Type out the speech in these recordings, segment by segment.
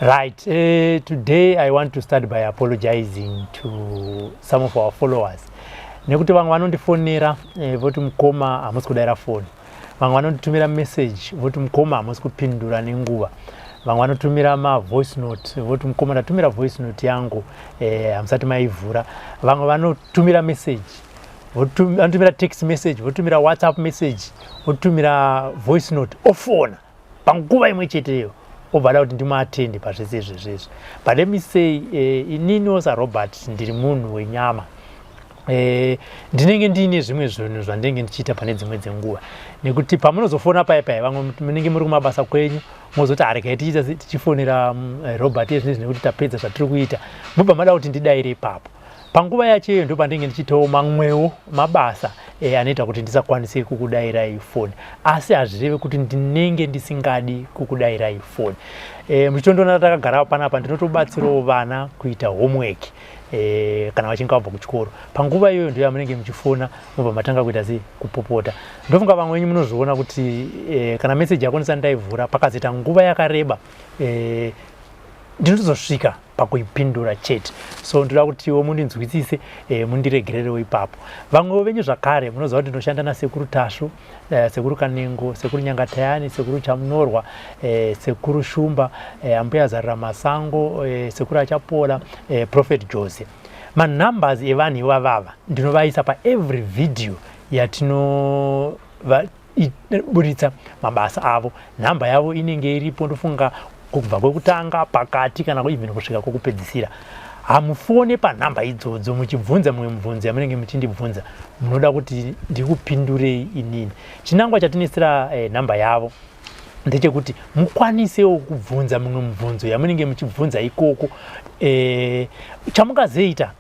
Right, today I want to start by apologizing to some of our followers. Nekuti vamwe vanondifonera voti mukoma hamusi kudaira foni. Vamwe vanonditumira message voti mukoma hamusi kupindura nenguva. Vamwe vanotumira ma voice note voti mukoma ndatumira voice note yangu hamusati maivhura. Vamwe vanotumira message, vanotumira text message, votumira WhatsApp message, votumira voice note, ofona panguva imwe cheteyo, obva ada kuti ndimuatende pazvese izvezvezvi. But let me say, ininiwo saRobert ndiri munhu wenyama. Ndinenge ndiine zvimwe zvinhu zvandinenge ndichiita pane dzimwe dzenguva, nekuti pamunozofona pai pai, vamwe munenge muri kumabasa kwenyu, mozoti haregai tichifonera Robert ezvinezvi nekuti tapedza zvatiri kuita, mobva mada kuti ndidaire ipapo. Panguva yacho iyo ndo pandinenge ndichiitawo mamwewo mabasa anoita kuti ndisakwanise kukudayirai foni, asi hazvirevi kuti ndinenge ndisingadi kukudayirai foni. Muchitondiona takagara panapa, ndinotobatsirawo vana kuita homework kana vachinge vabva kuchikoro. Panguva iyoyo ndo yamunenge muchifona, mobva matanga kuita sei, kupopota. Ndofunga vamwe venyu munozviona kuti kana meseji yako ndisati ndaivhura, pakazoita nguva yakareba, ndinotozosvika pakuipindura chete. So ndoda kutiwo mundinzwisise, mundiregererewo ipapo. Vamwewo venyu zvakare munoziva kuti ndinoshanda naSekuru Tasvu, Sekuru Kanengo, Sekuru Nyangatayani, Sekuru Chamunorwa, Sekuru Shumba, Ambuya Zarira Masango, Sekuru Achapola, Prophet Jose. Manumbers evanhu ivavava ndinovaisa paevery video yatino buritsa mabasa avo. Nhamba yavo inenge iripo, ndofunga kubva kwekutanga, pakati, kana even kusvika kwekupedzisira. Hamufone panhamba idzodzo muchibvunza mumwe mubvunzo yamunenge muchindibvunza, munoda kuti ndikupindurei inini. Chinangwa chatinisira nhamba yavo ndechekuti mukwanisewo kubvunza mumwe mubvunzo yamunenge muchibvunza ikoko. Chamungazoita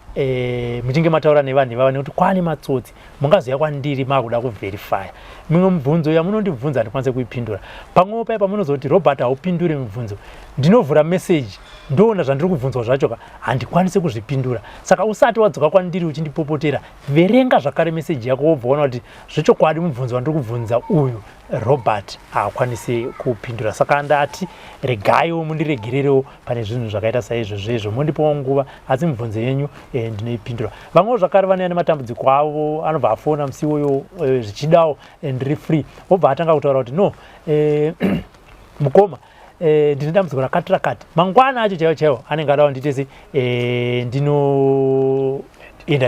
muchinge mataura nevanhu ivava, nekuti kwane matsotsi, mungazoya kwandiri makuda kuverifya mimwe mibvunzo yamunondibvunza, handikwanise kuipindura. Pamwewo paya pamunozoti Robert haupinduri mibvunzo, ndinovhura meseji ndoona zvandiri kubvunzwa zvacho ka, handikwanisi kuzvipindura. Saka usati wadzoka kwandiri uchindipopotera, verenga zvakare meseji yako, wobva waona kuti zvechokwadi mubvunzo wandiri kubvunza uyu Robert haakwanisi kupindura. Saka ndati regaiwo mundiregererewo pane zvinhu zvakaita saizvozvo izvo, mundipawo nguva, asi mibvunzo yenyu ndinoipindura. Vamwewo zvakare vanouya nematambudziko avo, anobva afona musi iwoyo, zvichidawo ndiri free, obva atanga kutaura kuti no, mukoma, ndine dambudziko rakati rakati. Mangwana acho chaiwo chaiwo anenge adawo ndiite se ndinoenda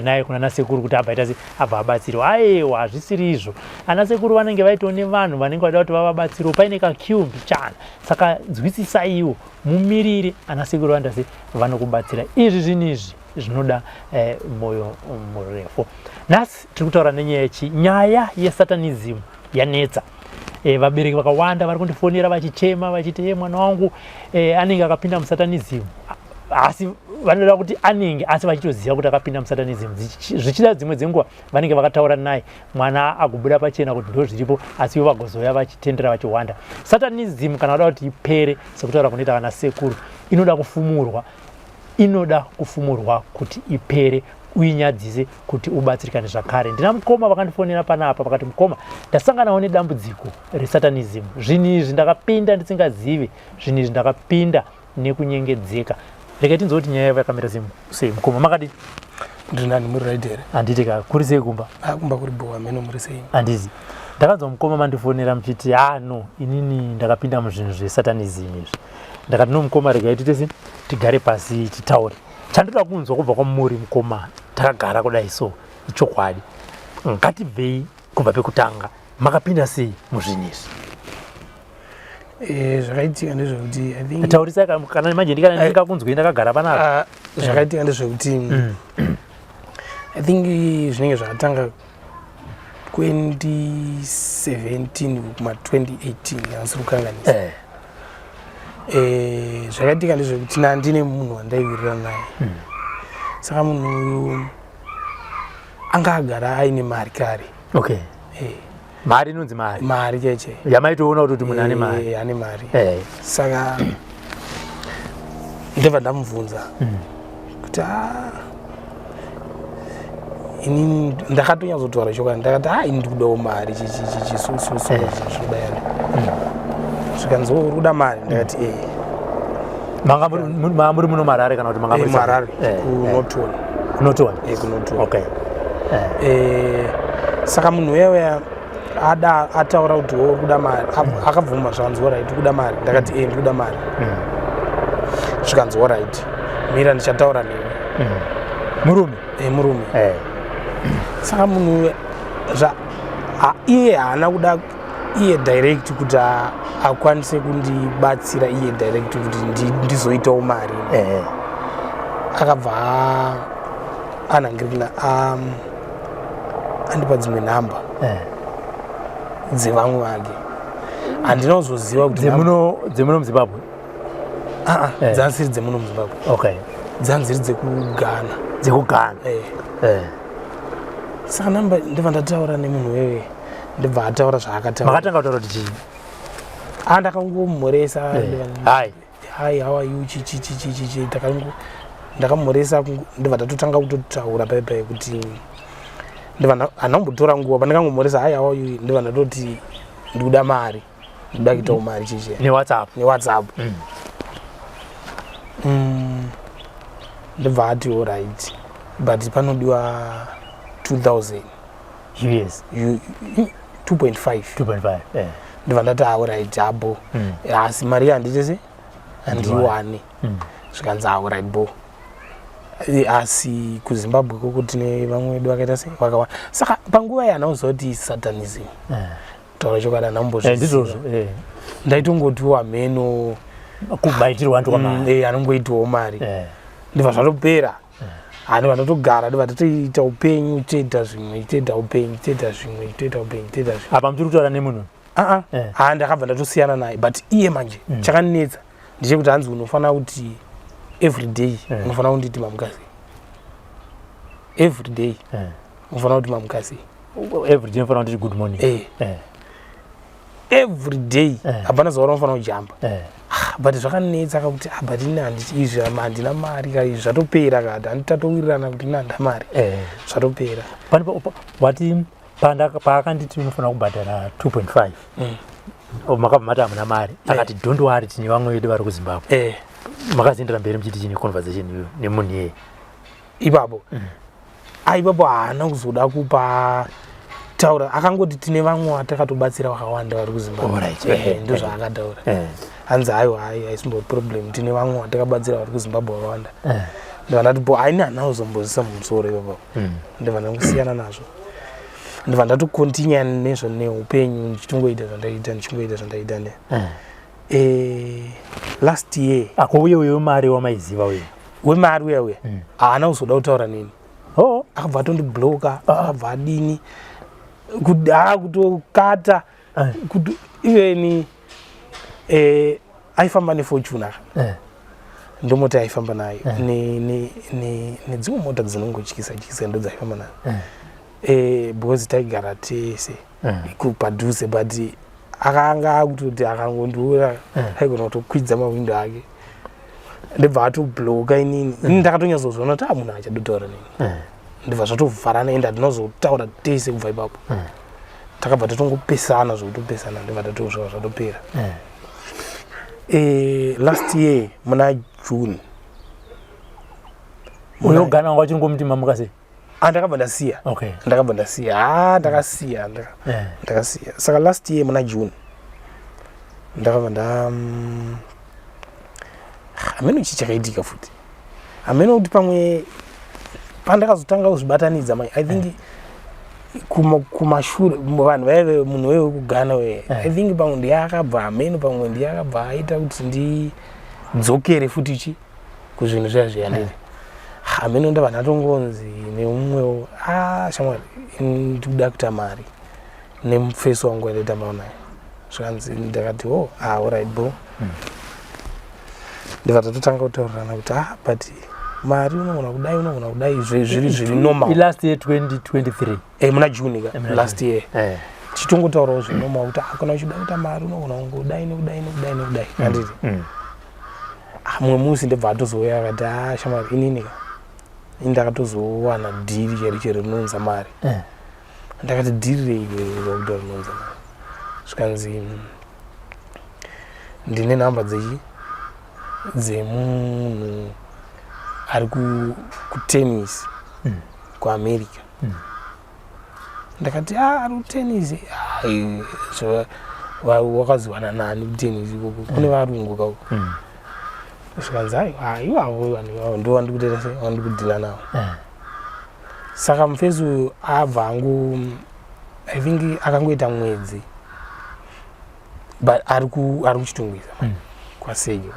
naye kuna nasekuru kuti abva aita se abva abatsirwa. Aiwa, hazvisiri izvo. Ana sekuru vanenge vaitawo nevanhu vanenge vada kuti vavabatsirewo, paine kaqueue mbichana. Saka nzwisisaiwo, mumirire ana sekuru vanoita se vanokubatsira. Izvi zvinhu izvi zvinoda moyo murefu. Nhasi tiri kutaura nenyaya yechi nyaya yesatanism yanetsa. Vabereki vakawanda vari kundifonera vachichema vachiti, mwana wangu anenge akapinda musatanism, asi vanoda kuti anenge, asi vachitoziva kuti akapinda musatanism. Zvichida dzimwe dzenguva vanenge vakataura naye, mwana agobuda pachena kuti ndo zviripo, asi ivo vagozoya vachitendera vachiwanda. Satanism kana vada kuti ipere, sekutaura kunoita vana sekuru, inoda kufumurwa, inoda kufumurwa kuti ipere, uinyadzise kuti ubatsirikane zvakare. Ndina mukoma vakandifonera panapa vakati, mukoma, ndasanganawo nedambudziko resatanism. Zvinhu izvi ndakapinda ndisingazivi, zvinhu izvi ndakapinda nekunyengedzeka. Regai tinzwe kuti nyaya yavo yakamira sei. Mukoma, makadi? Ndiri nani, muri right here? Handiti ka, kuri sei kumba? Ah, kumba kuri bho, ameno muri sei? Handizi. Ndakanzwa mukoma mandifonera muchiti, ah no, inini ndakapinda muzvinhu zvesatanism izvi. Ndakati no mukoma, regai titese tigare pasi titaure. Chandoda kunzwa kubva kwamuri mukoma, takagara kudai so, ichokwadi, ngatibvei kubva pekutanga, makapinda sei muzvinhu izvi? Zvakaitika ndezvekuti I think Taurisa kana manje ndikana ndingakunzwei ndakagara panapa. Ah, zvakaitika ndezvekuti I think zvinenge zvakatanga 2017 kuma 2018, handisiri kukanganisa. Zvakaitika ndezvekuti ndine munhu wandaiwirirana naye. Saka munhu uyu anga agara aine mari kare. Mari inonzi mari? Mari cheche. Yamaitoona kuti munhu ane mari? Ane mari. Saka ndobva ndamubvunza kuti a inini ndakatonyatsotaura chokwadi, ndakati a ini ndikudawo mari, chichichichi, so so so, zvinodayani. Zvikanzi, uri kuda mari? Ndakati ee. Manga muri muno muHarare kana kuti manga muri muHarare, kuNorton. KuNorton. KuNorton. Okay. Saka munhu uya ada ataura kuti wo kuda mari, akabvuma, zvakanzi alright, kuda mari. Ndakati e, ndikuda mari. Zvikanzi alright, mira ndichataura newe. Murume? Murume. Saka munhu iye haana kuda iye direct kuti akwanise kundibatsira iye direct kuti ndizoitawo mari. Akabva anhangirina, andipa dzimwe nhamba dzevamwe vake. Handina kuzoziva kuti Dzemuno muZimbabwe? Ah, ah, dzanziri dzemuno muZimbabwe. Dzanziri dzekuGhana. DzekuGhana. Saka namba ndibva ndataura nemunhu wewe, ndibva ataura zvaakataura. Makatanga kutaura kuti chii? Ah, ndakangomhoresa. Hi. "Hi, how are you?" Chi chi chi chi chi chi. Ndakamhoresa, ndibva tatotanga kutotaura paipai kuti ndibva handina kumbotora nguva pandakangomhoresa, "Hi, how are you?" Ndibva ndatoti ndikuda mari, ndikuda kuitawo mari, chichi. NeWhatsApp? NeWhatsApp. Ndibva ati alright, but panodiwa 2000. US? 2.5. 2.5. Ndibva ndati alright, abo, asi mari handitese, handiwane. Zvikanzi alright, bo, asi kuZimbabwe koko tine vamwe vedu vakaita sei, vakawanda. Saka panguva iyi handauziva kuti satanism. Kutaura chokwadi, handambozviziva. Ndizvozvo. Ndaitongotiwo hameno. Kumaitirwa antu kwamari. Anongoitiwawo mari. Ndibva zvatopera, handibva ndatogara, ndibva ndatoita upenyu, toita zvimwe, toita upenyu, toita zvimwe, toita upenyu, toita zvimwe. Apa muchiri kutaura nemunhu? Aa, ha, ndakabva ndatosiyana naye. But iye manje chakanetsa ndechekuti hanzi unofanira kuti every day unofanira kunditi mamukasi every day. Unofanira kuti mamukasi. Every day unofanira kunditi good morning. Every day. Hapana zuva raunofanira kujamba. But zvakanetsa kakuti ah, but ini handiti izvi, handina mari ka, izvi zvatopera kati handitatowirirana kuti ini handina mari. Zvatopera. Pane wati paakanditi unofanira kubhadhara 2.5, makabva mati hamuna mari, akati don't worry, tine vamwe vedu vari kuZimbabwe. Makazoendera mberi muchiti chine conversation iyoyo nemunhu iyeye? Ipapo, ipapo haana kuzoda kupa taura, akangoti tine vamwe vatakatobatsira vakawanda vari kuZimbabwe. Ndo zvaakataura. Hanzi aiwa, hai, haisimbori problem, tine vamwe vatakabatsira vari kuZimbabwe vakawanda. Ndibva ndati bo, haini handina kuzombozisa mumusoro ipapo. Ndibva ndangosiyana nazvo, ndibva ndatocontinue nezvo neupenyu, ndichitongoita zvandaiita, ndichingoita zvandaiita ne last year. Ako uye uyo wemari wamaiziva uyo? Wemari uya uya haana kuzoda kutaura neni. Akabva atondibloka, akabva adini, kutokata kuti even aifamba neFortuner. Ndomota aifamba nayo nedzimwe mota dzinongotyisa tyisa, ndo dzaifamba nayo. Because taigara tese padhuze, but akanga akutoti akangondiura aigona kutokwidza mahwindo ake, ndibva atobloka inini. Ini ndakatonyatsozoona kuti a, munhu achadotaura neni. Ndibva zvatovharana, ende hatinozotaura tese kubva ipapo. Takabva tatongopesana zvokutopesana, ndibva tatozva zvatopera. Last year muna June. Uyo Ghana wanga uchingomuti mamuka sei? Ah, ndakabva ndasiya. Ndakabva ndasiya, ha, ndakasiya, ndakasiya. Saka last year muna June ndakabva nda hameno chii chakaitika futi, hameno kuti pamwe pandakazotanga kuzvibatanidza mai, I think kumashure vanhu vaive munhu wewe wekuGhana we, I think pamwe ndiye akabva, hameno, pamwe ndiye akabva aita kuti ndidzokere futi chi kuzvinhu zviya zviya. Ndini hameno, ndabva ndatongonzi neumwewo, a shamwari, ndikuda kuita mari nemufeso wangu wandaitamba naye. Zvikanzi, ndakati oh, ah, alright bro. Ndibva tatotanga kutaurirana kuti ah, but mari unogona kudai, unogona kudai, zviri normal. Last year 2023? Muna June ka. Muna Last year. Tichitongotaurawo zvinormal kuti ah, kana uchida kuita mari unogona kungodai nekudai nekudai nekudai, handiti? Ah, mumwe musi ndibva atozouya akati ah, shamwari, inini ka, ini ndakatozowana deal chero chero rinounza mari. Ndakati deal rei rokuti rinounza mari? Zvikanzi ndine nhamba dzechi Dzemunhu ari kutennis kuAmerica. Ndakati, "Ah, ari kutennis? Ai, so wakaziwana nani kutennis ikoko? Kune varungu kako." Zvikanzi, "Aiwa, ivavo vanhu ivavo ndo vandiri kutoita sei, vandiri kudeala navo." Saka mufesi uyu abva angu, I think akangoita mwedzi, but ari kuChitungwiza kwaSejo.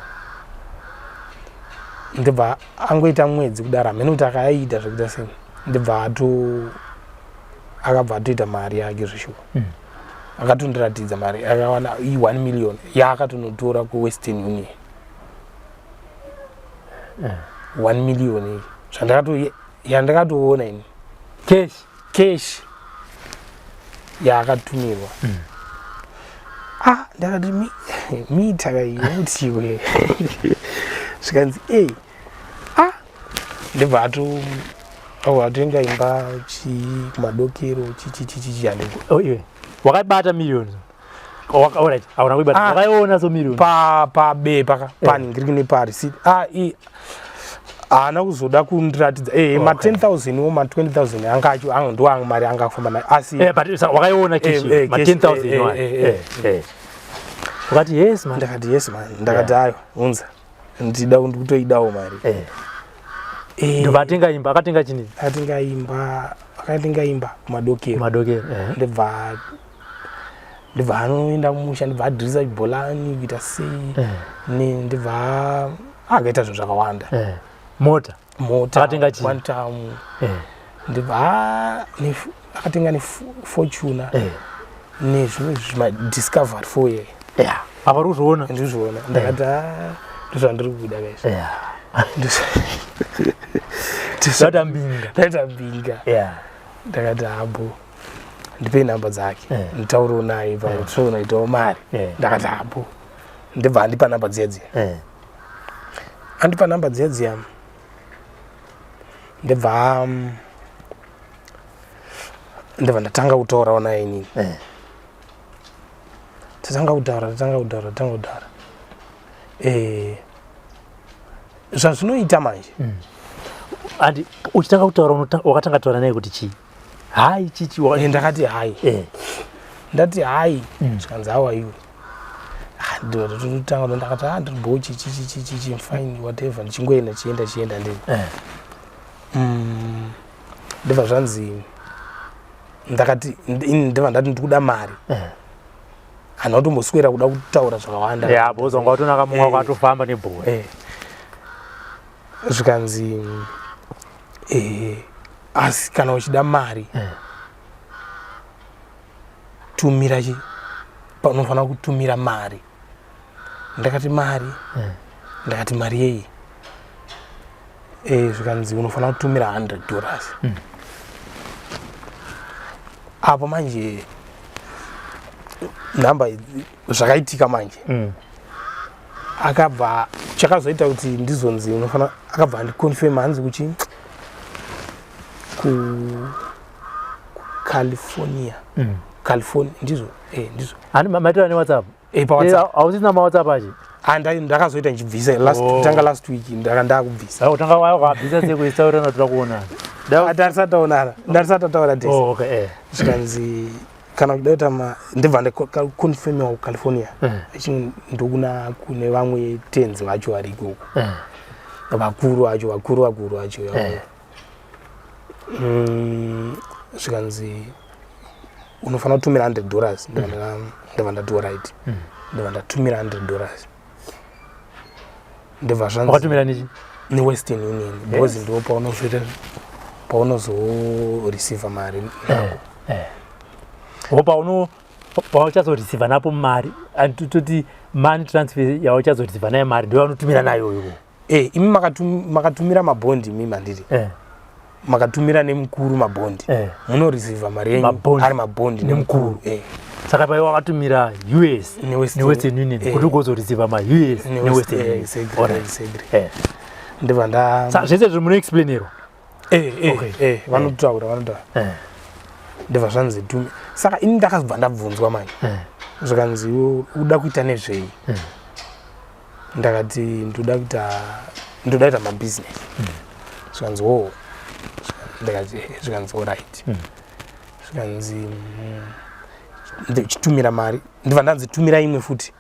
Ndibva angoita mwedzi kudaro, hamene kuti akaiita zvekuita sei, ndibva ato akabva atoita mari yake zveshuwa. Akatondiratidza mari akawana, i1 million yaakatonotora kuWestern Union. 1 million iyi zvandakato yandakatoona ini. Cash? Cash yaakatumirwa. Ah, ndakati, Mita kaiyutiwe." Zvikanzi, "Ei, ah." Ndibva ato au atenga imba chii kuMadokero, chichichichichi, handiko. Oh, iwe wakabata million? Alright, hauna kuibata? Ah. Wakaiona so million? Pabepa ka, panhingiriki nepareceipt. Ah, haana kuzoda kundiratidza ma 10,000 wo, ma 20,000 anga acho anga ndo anga mari anga akufamba nayo, asi Eh, but wakaiona cash? Ma cash, 10,000 wa? Eh. Ukati, "Yes man." Ndakati, "Yes man." Ndakati, "Ayo, unza, ndida ndikutoidawo mari." Ndobva atenga imba, akatenga chini? Akatenga imba, akatenga imba kuMadokero. Madokero. Ndibva anoenda kumusha, ndibva adhirisa chibholani, kuita sei. Ndibva akaita zvinhu zvakawanda. Mota? Mota. Akatenga chii? Quantum. Ndibva akatenga neFortuner nezvimwe zvimaDiscovery 4 ye. Yeah, apa uri kuzviona. Ndizviona. Ndakati, "Ah, ndozvandiri kuda kaizvi." Ndaita mbinga. Ndaita mbinga. Ndakati, "Habo, ndipei namba dzake, nditaurewo naye pamwe tisonaitawo mari." Ndakati, "Habo." Ndibva andipa namba dziya dziya. Andipa namba dziya dziya, ndibva ndatanga kutaurawo naye inini. Tatanga kutaura, tatanga kutaura, tatanga kutaura. Zvazvinoita manje. Andi uchitanga kutaura, wakatanga taura naye kuti chii? Hi, chichi? Ndakati, "Hi." Ndati, "Hi." Zvikanzi, "How are you?" Ah, ndototanga. Ndakati, "Ah, ndiri bo, chichi chichi chichi, fine, whatever." Ndichingoenda, chienda, chienda, ndini. Ndibva zvanzi, ndakati ini, ndibva ndati ndikuda mari. Handina kutomboswera kuda kutaura zvakawanda. Ya, because wanga watonaka mumwe wakatofamba nebhora. Zvikanzi, "Asi kana uchida mari, tumira chi panofanira kutumira mari." Ndakati, "Mari?" Ndakati, "Mari yei?" Zvikanzi, "Unofanira kutumira $100." Apo manje nhamba zvakaitika manje, akabva, chakazoita kuti ndizonzi unofanira, akabva andiconfirm, hanzi kuchi kuCalifornia. California, ndizvo, ndizvo. Ani maitaura neWhatsApp? PaWhatsApp. Hausisina maWhatsApp achi? Ah, ndakazoita ndichibvisa last, Oh. kutanga last week ndaka ndakubvisa. Saka utanga wakabvisa sekuisaurana, toda kuonana. Ah, tarisati taonana, ndarisati tataura tese. Oh, okay. Zvikanzi, kana uchida kuita ma, ndibva ndaconfirmiwa kuCalifornia. Ichi ndokuna kune vamwe tenzi vacho vari ikoko, vakuru vacho, vakuru vakuru vacho. Zvikanzi, "Unofanira kutumira $100." Ndibva ndati, "Alright." Ndibva ndatumira $100. Ndibva zvanzi Wakatumira nechi? NeWestern Union, because ndo paunozoita, paunozoreceiva mari nako. O, pauno pauchazoreceiva napo mari, toti money transfer yauchazoreceiva nayo mari, ndo yaunotumira nayo iwo? Imi makatumira mabhondi imi, mandiri makatumira nemukuru mabhondi, munoreceiva mari yenyu Mabhondi. ari mabhondi nemukuru. Saka paiwa wakatumira US neWestern Union kuti ugozoreceiva maUS neWestern Union. Alright. Exactly. Ndibva nda Saka zvese izvi munoexplainerwa? Vanotaura, vanotaura. Ndibva zvanzi tume. Saka ini ndakabva ndabvunzwa manje, zvikanzi, "Iwe uda kuita nezvei?" Ndakati ndoda kuita, ndoda kuita mabusiness. Zvikanzi, "Oh." Ndikati, "Eh." Zvikanzi, "Alright." Zvikanzi, "Ndichitumira mari." Ndibva ndanzi, "Tumira imwe futi."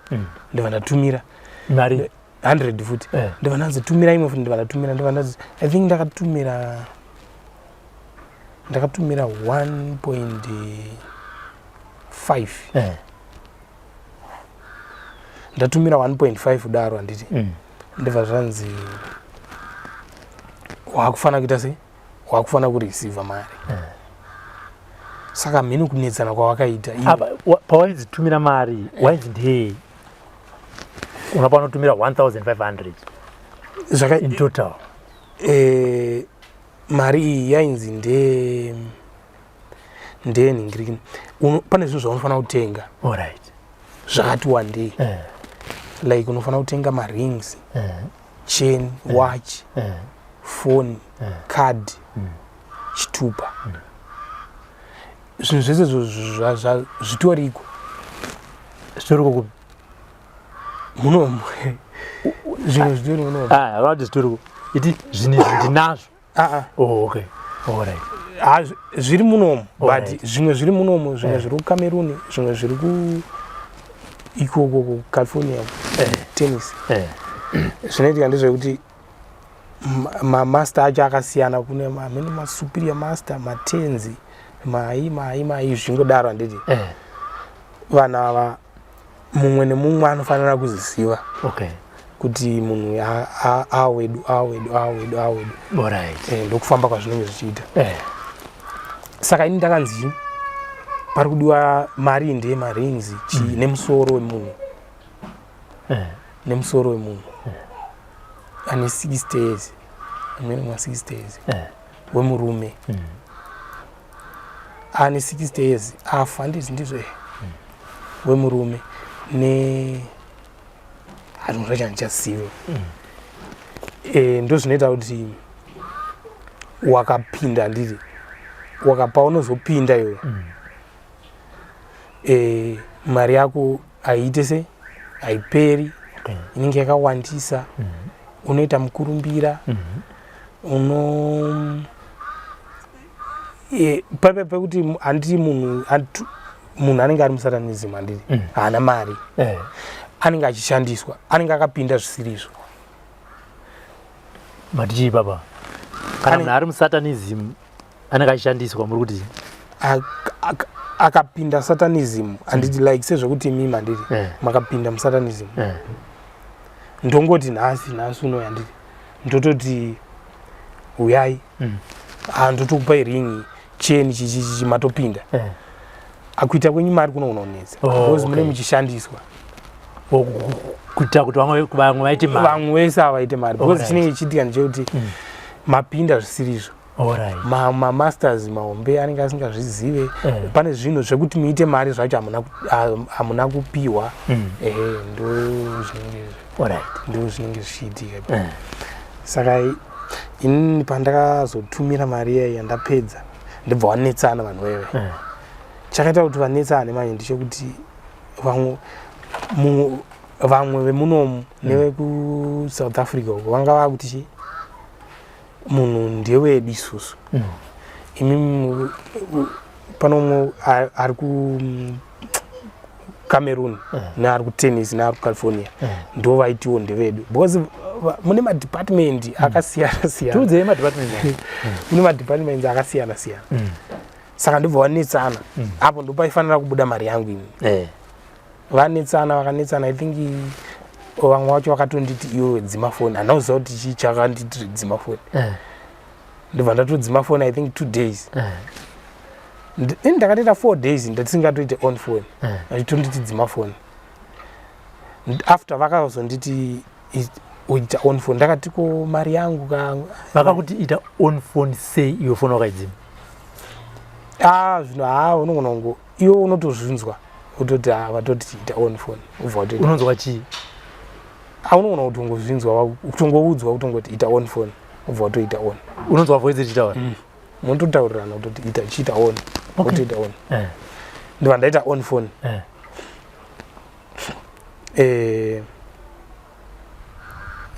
Ndibva ndatumira. Mari? 100 futi. Ndibva ndanzi, "Tumira imwe futi." Ndibva ndatumira. Ndibva ndanzi, I think ndakatumira 1.5. Ndatumira 1.5 kudaro, handiti? Ndibva zvanzi, "Wakufanira kuita sei? Wakufanira kureceiva mari." Saka mhino kunetsana kwawakaita iwe. Apa, pawainzi tumira mari, wainzi ndei? Unapa unotumira 1500 in total? Mari iyi yainzi ndeyenhingirikini. Pane zvinhu zvaunofanira kutenga zvakati wandei. Like unofanira kutenga marings, chain, watch, phone, card, chitupa. Zvinhu zvese izvo zvitoriko. Zvitoriko kupi? Munomu, zvinhu zvitori munomu. Ah, havati zvitoriko, iti zvinhu izvi ndinazvo. Ah, ah. Oh, okay, alright. Ha, zviri munomu, but zvimwe zviri munomu, zvimwe zviri kuCameroon, zvimwe zviri ku ikoko kuCalifornia, Tennessee. Zvinoitika ndezvekuti mamaster acho akasiyana. Kune amene masuperior master, matenzi, mai mai mai, zvingodaro, handiti? Vanhu ava, mumwe nemumwe anofanira kuziziva kuti munhu awedu, awedu, awedu, awedu. Ndokufamba kwazvinenge zvichiita. Saka ini ndakanzi pari kudiwa mari ndeyemarings, chi, nemusoro wemunhu. Nemusoro wemunhu ane 60 years, amene mwa 60 years, wemurume ane 60 years, afa, ndizvi ndizvo, wemurume ne hazvinhu zvacho handichazive. Ndo zvinoita kuti wakapinda, handiti? Wakapa, unozopinda iwe. Mari yako haiite se haiperi. Inenge yakawandisa. Unoita mukurumbira. Uno paipa pekuti handiti munhu munhu anenge ari musatanism, handiti? Haana mari. Anenge achishandiswa, anenge akapinda zvisirizvo. Matichii baba? Kana munhu ari musatanism anenge achishandiswa, muri kuti? Akapinda satanism, handiti? Like sezvekuti imimi, handiti? Makapinda musatanism. Ndongoti nhasi, nhasi uno, handiti, ndototi uyai. Ah, ndotokupai ringi, cheni, chichichichi, matopinda. Akuita kwenyu mari kunoona kunetsa because mune muchishandiswa. Kuita kuti vamwe vaite mari. Vamwe vese havaite mari because chinenge chichiitika ndechekuti mapinda zvisirizvo. Mamasters mahombe anenge asingazvizive. Pane zvinhu zvekuti muite mari zvacho hamuna kupiwa. Ehe, ndo zvinenge ndo zvinenge zvichiitika. Saka inini pandakazotumira mari iya yandapedza, ndibva wanetsana vanhu veve. Chakaita kuti vanetsane manje ndechekuti vamwe vamwe vemunomu nevekuSouth Africa uko vanga vakuti chi munhu ndewedu isusu. Imi pano umwe ari ku Cameroon neari kuTennessee neari kuCalifornia, ndo vaitiwo ndevedu because mune madepartment akasiyana siyana. Tiudzei madepartment. Mune madepartments akasiyana siyana. Saka ndobva vanetsana apo, ndopaifanira kubuda mari yangu ini. Vanetsana, vakanetsana. I think vamwe vacho vakatonditi, "Iwewe dzima foni." Handina kuziva kuti chii chakanditi dzima foni. Ndobva ndatodzima foni, I think 2 days. Ini ndakatoita 4 days ndisingatoite on phone. Vachitonditi dzima foni. After vakazonditi ita on phone, ndakati, "Ko mari yangu ka?" Vakakuti ita on phone sei iwe foni wakaidzima? Ah, zvino ha, unogona kungo iwe unotozvinzwa utoti, "Ha, vatoti ita on phone," ubva watoita. Unonzwa chii? Ah, unogona kutongozvinzwa, kutongoudzwa, kutongoti ita on phone, ubva watoita on. Unonzwa voice ichitaura? Munototaurirana kutoti ita, chiita on. Wotoita on. Ndobva ndaita on phone.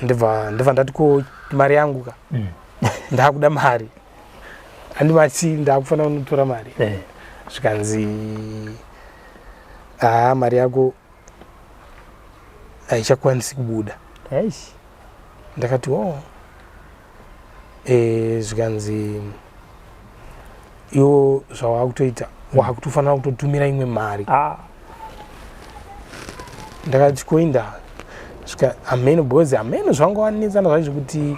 Ndibva ndibva ndati ko mari yangu ka ndakuda mari handimati ndakufanira kunotora mari zvikanzi haa mari yako haichakwanisi kubuda. Eish. Ndakati o e, zvikanzi iwo zvawakutoita wakutofanira kutotumira imwe mari. Ah. Ndakati koinda svika hameno because hameno zvanga wanetsana zvacho kuti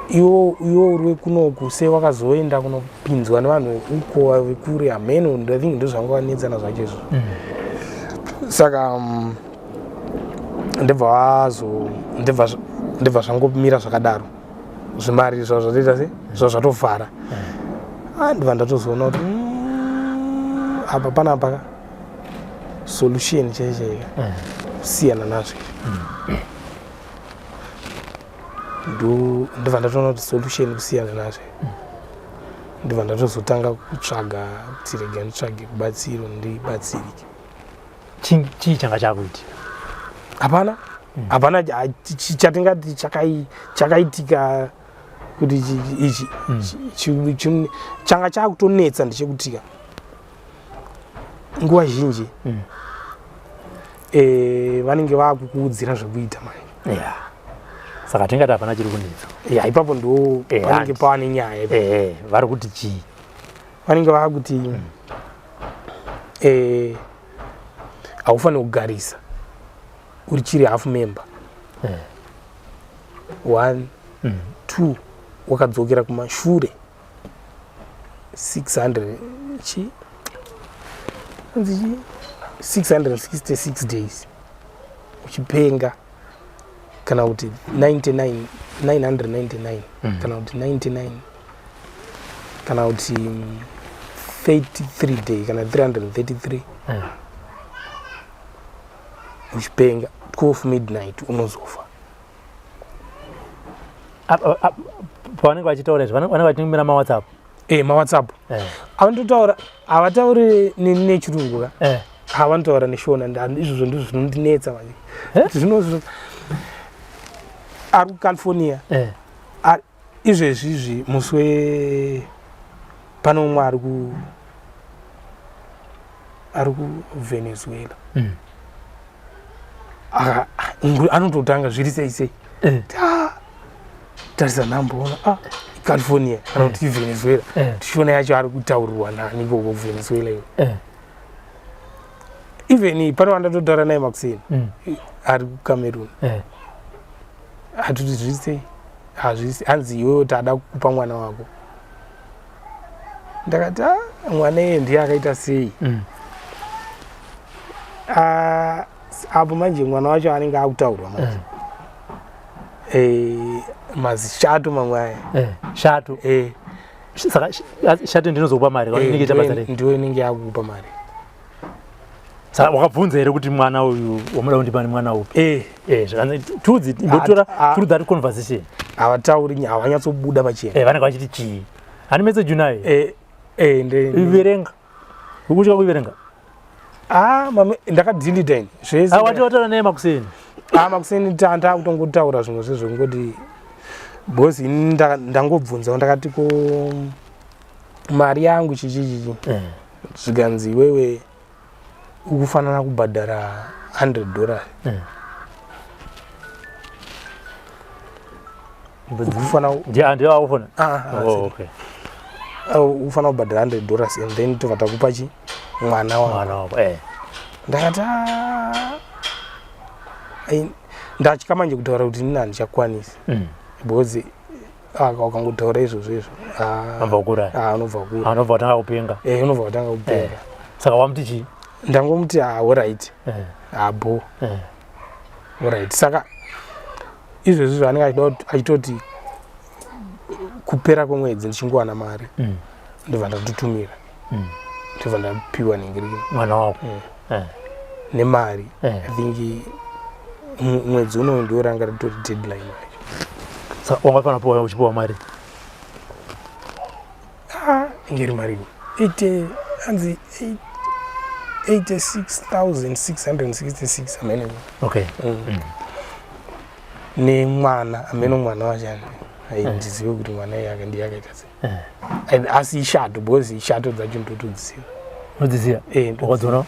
iwo iwo uri wekunoku sei wakazoenda kunopinzwa nevanhu vekuko vekure hameno. I think ndo zvanga wanetsana zvacho izvo. Saka ndibva wazo ndibva ndibva zvangomira zvakadaro zvimari zva zvatoita se zva zvatovhara. Ah, ndibva ndatozoona kuti apa panapa ka solution chaiyo chaiyo kusiyana nazvo izvi. Ndo ndibva ndatoona kuti solution kusiyana nazvo. Ndibva ndatozotanga kutsvaga kuti rega nditsvage rubatsiro ndibatsirike. Chii changa chakuitika? Hapana, hapana chatingati chakaitika kuti ichi changa chakutonetsa ndechekutika nguva zhinji vanenge vakukuudzira zvekuita manje. Yeah. Saka tingati hapana chiri kunetsa. Ya, ipapo ndo panenge pava nenyaya ipapo. Vari kuti chii? Vanenge vakuti haufaniri kugarisa uri chiri half member. One, two, wakadzokera kumashure 600 chi anzi chi 666 days uchipenga kana kuti 99 999 kana kuti 99 kana kuti 33 day kana 333 uchipenga 12 midnight unozofa. Pavanenge vachitaura izvi vanenge vachitumira maWhatsApp? Eh, maWhatsApp. Avanototaura havatauri nechirungu ka. Havanotaura neShona. Izvozvo ndizvo zvinondinetsa manje. Zvino ari kuCalifornia. Izvezvi izvi musi we pane umwe ari kuVenezuela. Anototanga zviri sei sei. Tarisa nhamboona, ah, California kana kuti Venezuela. Tichiona yacho ari kutaurirwa nani ikoko kuVenezuela iyo. Even pane wandatotaura naye makuseni ari kuCameroon. Hatoti zviri sei, hazvisi, hanzi iwewe tada kukupa mwana wako. Ndakati ah, mwana iye ndiye akaita sei? Ah, apo manje mwana wacho anenge akutaurwa manje. Mazishato mamwe aya. Shato. Saka shato ndinozokupa mari inenge ita basa rei? Ndiyo inenge yakukupa mari. Saka wakabvunza here kuti mwana uyu wamuda kundipa nemwana upi? Eh. Zvakanzi tudzi imbotora through that conversation. Havatauri, havanyatsobuda pachena. Vanenge vachiti chii? Hani message unayo? Eh, Iverenga. Ukutya kuiverenga? Ah, mame ndakadelete ini zvese. Ah, wati wataura naye makuseni. Ah, makuseni takutongotaura zvimwe zvezvekungoti boss ini ndangobvunzawo ndakati ko mari yangu chichi chichi. Zvikanzi iwewe ukufanira kubhadhara $100. Ukufanira Ndiye ndiye wakufona. Ah, ah, Oh, sorry. okay. Ukufanira kubhadhara $100 and then tobva takupa chi mwana wako. Mwana wako. Ndakati "Ah." Ai, ndatya manje kutaura kuti inini handichakwanisi because ukangotaura izvozvo izvo ah, Unobva kura. ah, unobva kura. Anobva watanga kupenga. Unobva watanga kupenga. Saka wamuti chii? Ndangomuti ah, alright. Ah, bo. Alright. Saka izvezvi zvaanenge achitoti kupera kwemwedzi ndichingowana mari ndobva ndatotumira ndobva ndapiwa ningirikini Mwana wako. Nemari. I think mwedzi unoyu ndiwo ranga ritori deadline yacho. Saka wanga kupiwa uchipiwa mari. Ah, inge iri mari 80 hanzi 86,666 amene. Okay. Nemwana ameno, mwana wacho handizive kuti mwana iye ndiye akaita sei. Asi ishato, because ishato dzacho ndotodziziva. Unodziziva? Eh. Wakadziona?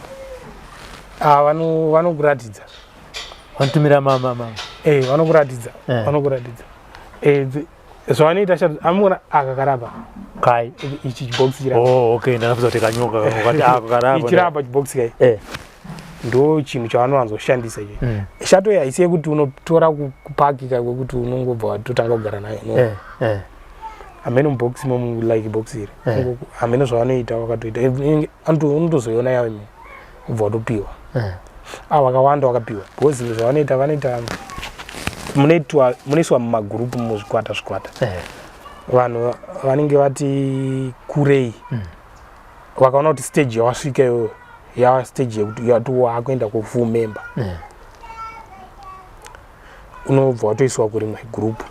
Ah, vanokuratidza. Vanotumira mama? Eh, vanokuratidza. Vanokuratidza. Eh, zvavanoita shato, amuona aka karapa? Kai? Ichi chibhokisi chirapa. Oh, okay, ndakafunga kuti kanyoka wakati ako karapa. Ichirapa chibhokisi kai. Ndo chinhu chavanowanzoshandisa ichi. Shato iyi haisi yekuti unotora kupakika kwekuti unongobva watotanga kugara nayo, no. Hameno mubhokisi momu, like bhokisi iri. Hameno zvavanoita, vakatoita. Unotozoiona yawe imwe ubva watopiwa. Ah, vakawanda vakapiwa, because zvavanoita, vanoita munoiswa mumagurupu, muzvikwata zvikwata. Vanhu vanenge vati kurei vakaona kuti stage yawasvika iyoyo yava stage yekuti yati waakuenda kufull member, unobva watoiswa kurimwe group.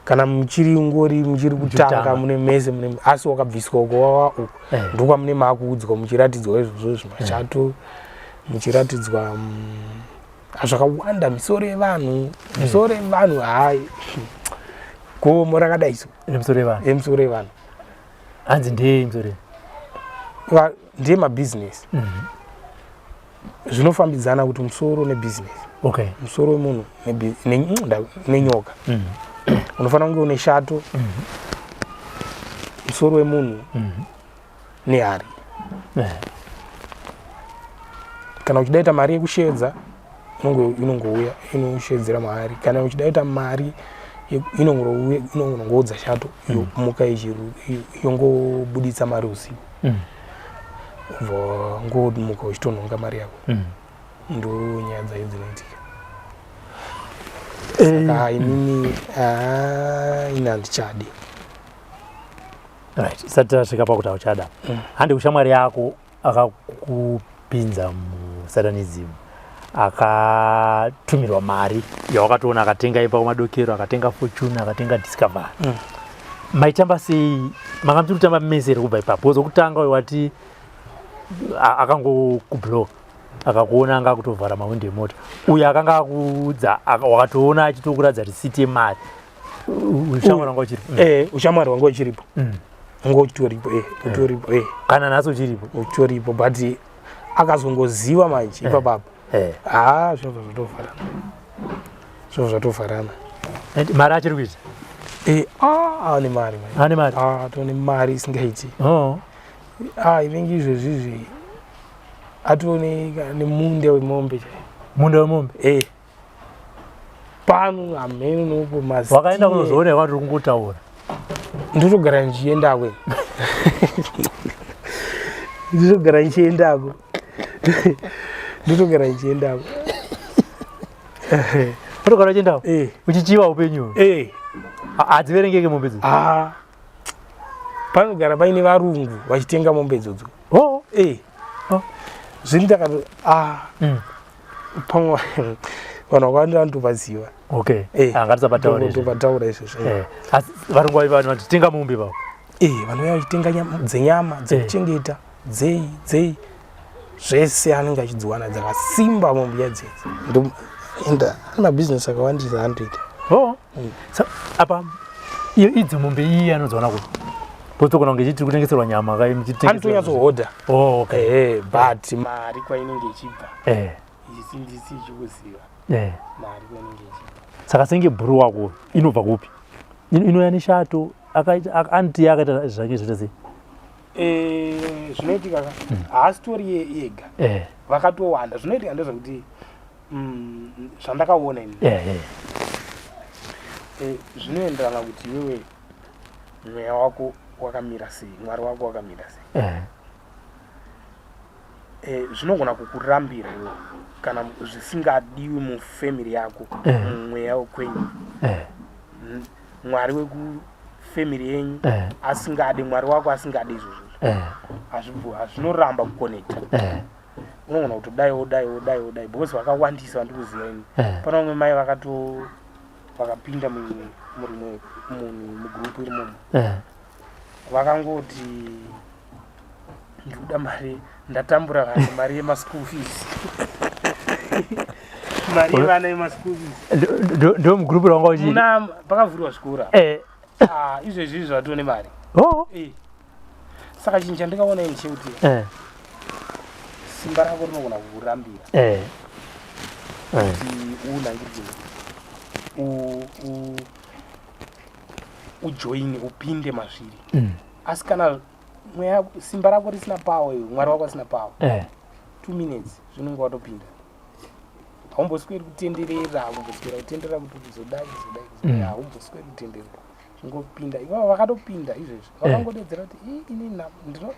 Kana muchiri ngori muchiri kutanga, Muchitanga. Mune mese mune, asi wakabviswa uko wawa uko, ndokwamune maakuudzwa, muchiratidzwa izvozvo zvimachato, muchiratidzwa zvakawanda, misoro yevanhu, misoro yevanhu, hai, gomo rakadai so. Nemusoro yevanhu? Emisoro yevanhu. Hanzi ndei musoro? Ndiye mabhizinesi. Zvinofambidzana kuti musoro nebhizinesi. Musoro wemunhu nenyoka. Unofanira kunge une shato, musoro wemunhu nehari. Kana uchida ita mari yekushedza, inongouya inoshedzera mahari. Kana uchida ita mari inongouya, inongoudza shato, yomuka yongobuditsa mari usiku. Ubva wangomuka uchitonhonga mari yako. Ndo nyaya dzayo dzinoitika. Saka inini, ah, ini handichadi. Right, isati tasvika pakuti hauchada, handi kushamwari yako akakupinza musatanism, akatumirwa mari yawakatoona, akatenga imba kuMadokero, akatenga Fortune, akatenga Discovery. Maitamba sei? Manga muchiri kutamba mese here kubva ipapo? Wozokutanga uyo wati akangokublock, akakuona anga akutovhara mahwindo emota. Uyo akanga akuudza, wakatoona achitokuratidza risiti yemari, ushamwari wanga uchiripo? Eh, ushamwari hwanga uchiripo. Wanga uchitoripo, eh, utoripo, eh. Kana nhasi uchiripo? Uchitoripo, but akazongoziva manje ipapapo, ha, zvinobva zvatovharana, zvinobva zvatovharana. And mari achiri kuita? Eh, ah, ane mari manje. Ane mari? Ah, atone mari isingaiti. Ah, inenge izvezvizvi atone nemunda wemombe chaiyo. Munda wemombe? Eh, pano hameno nopo. Wakaenda kunozoona kwati uri kungotaura? Ndotogara ndichiendako, ndotogara ndichiendako, ndotogara ndichiendako. Unogara uchiendawo? Eh. Uchichiva upenyu? Eh. Hadziverengeke mombe idzi? Ah, panogara paine varungu vachitenga mombe idzodzo. Eh. Zvini ndakato, ah, pamwe vanhu vakawanda vanotovaziva. Okay. Eh. Ah, ngatisapataura izvi. Ndopataura izvozvo, eh. Eh, asi varungu vanhu vachitenga mombe ivavo? Eh, vanouya vachitenga dzenyama, dzekuchengeta, dzei dzei, zvese anenge achidziwana dzakasimba mombe yadzedzi. Enda ane mabhizinesi akawandisa anotoita. Oh. Apa iyo idzo mombe iyi anodziwana kupi? Potogona kunge chitiri kutengeserwa nyama kai muchitengeserwa. Anotonyatsohodha. Oh, okay. Eh, but mari kwainenge ichibva, ichi ndisi chikuziva. Mari kwainenge ichibva. Saka senge bhuru wako inobva kupi? Inouya neshato, akaita anti akaita zvake zvoita sei? Eh, zvinoitika ka, haasitori yega. Vakatowanda. Zvinoitika ndezvekuti zvandakaona ini, eh, zvinoenderana kuti iwewe mweya wako wakamira sei, Mwari wako wakamira sei. Eh, zvinogona kukurambira iwe kana zvisingadiwi mufamily yako, mumweya wekwenyu. Mwari wekufamily yenyu asingadi, Mwari wako asingadi izvozvo, hazvinoramba kuconnecta. Unogona kutodai wodai wodai wodai, because vakawandisa vandikuziva ini. Pana vamwe mai vakato vakapinda murimwe munhu mugurupu irimomo. Vakangoti, "Ndikuda mari, ndatambura vanhu, mari yemaschool fees." Mari yevana yemaschool fees. Ndo mugrupu rawanga uchiri. Muna pakavhurwa zvikora. Eh. Ah, izvezvi zvatoo nemari. Oh. Eh. Saka chinhu chandikaona ini chekuti simba rako rinogona kukurambira. Kuti unangirwe. U ujoine upinde mazviri. Asi kana mweya simba rako risina power iwe, Mwari wako asina power. 2 minutes zvinonge watopinda. Haumbosweri kutenderera, haumboswera kutenderera kuti kuzodai, kuzodai, kuzodai, haumbosweri kutenderera. Chingopinda. Ivavo vakatopinda izvezvi. Vakangodedzera kuti ini ndino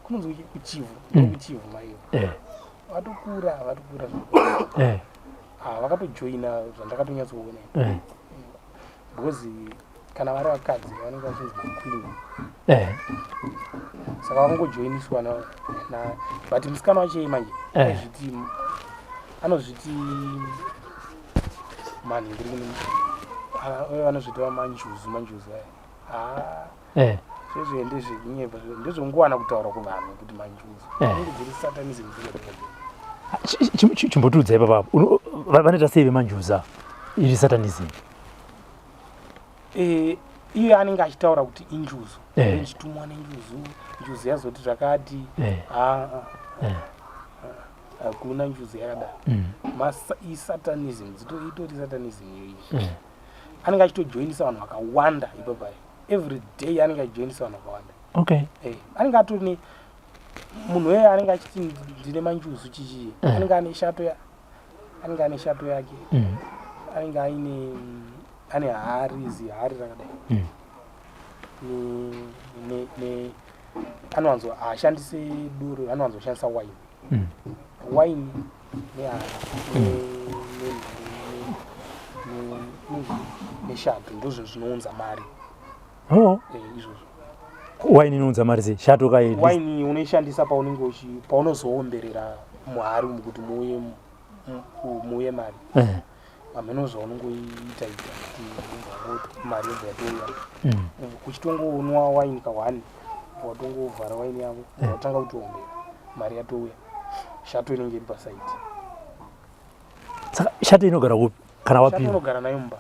kunonzi kuchivhu, kuchivhu maiyo. Vatokura, vatokura. Ah, vakatojoina zvandakatonyatsoona. Because kana vari vakadzi vanenge vachinzi maqueen. Saka vakangojoiniswa na but musikana wacho manje anozviti mani ndiri kune vanozviti manjuzu manjuzu aya. Zvezve ndezvekunyepa, ndezvekungowana kutaura kuvanhu kuti manjuzu. Inenge dziri satanism dziri. Chimbotiudzai papapo. Vanoita sei vemanjuzu iri satanism? Iye anenge achitaura kuti injuzu. Ndichitumwa nenjuzu, njuzu yazoti zvakati. Hakuna njuzu yakadaro. Isatanism, itori satanism iyoyi. Anenge achitojoinisa vanhu vakawanda ipapayo. Every day anenge achijoinisa vanhu vakawanda. Okay. Anenge atori ne munhu weye anenge achiti ndine manjuzu chichii. Anenge ane shato ya anenge ane shato yake. Anenge aine ane hari, zihari rakadai. Ne anowanzo ashandise doro, anowanzo kushandisa wine. Wine nehari neshato ndozvo zvinounza mari. Oh. Izvozvo. Wine inounza mari sei? Shato kai? Wine unoishandisa paunenge paunozoomberera muhari umu kuti muuye mari. Hameno zvaunongoita ita kuti mari yobva yatouya. Uchitongonwa wine ka1, watongovhara wine yako, watanga kutoombera, mari yatouya. Shato inenge iri pasaiti. Saka shato inogara kupi kana wapinda? Shato unogara nayo mumba.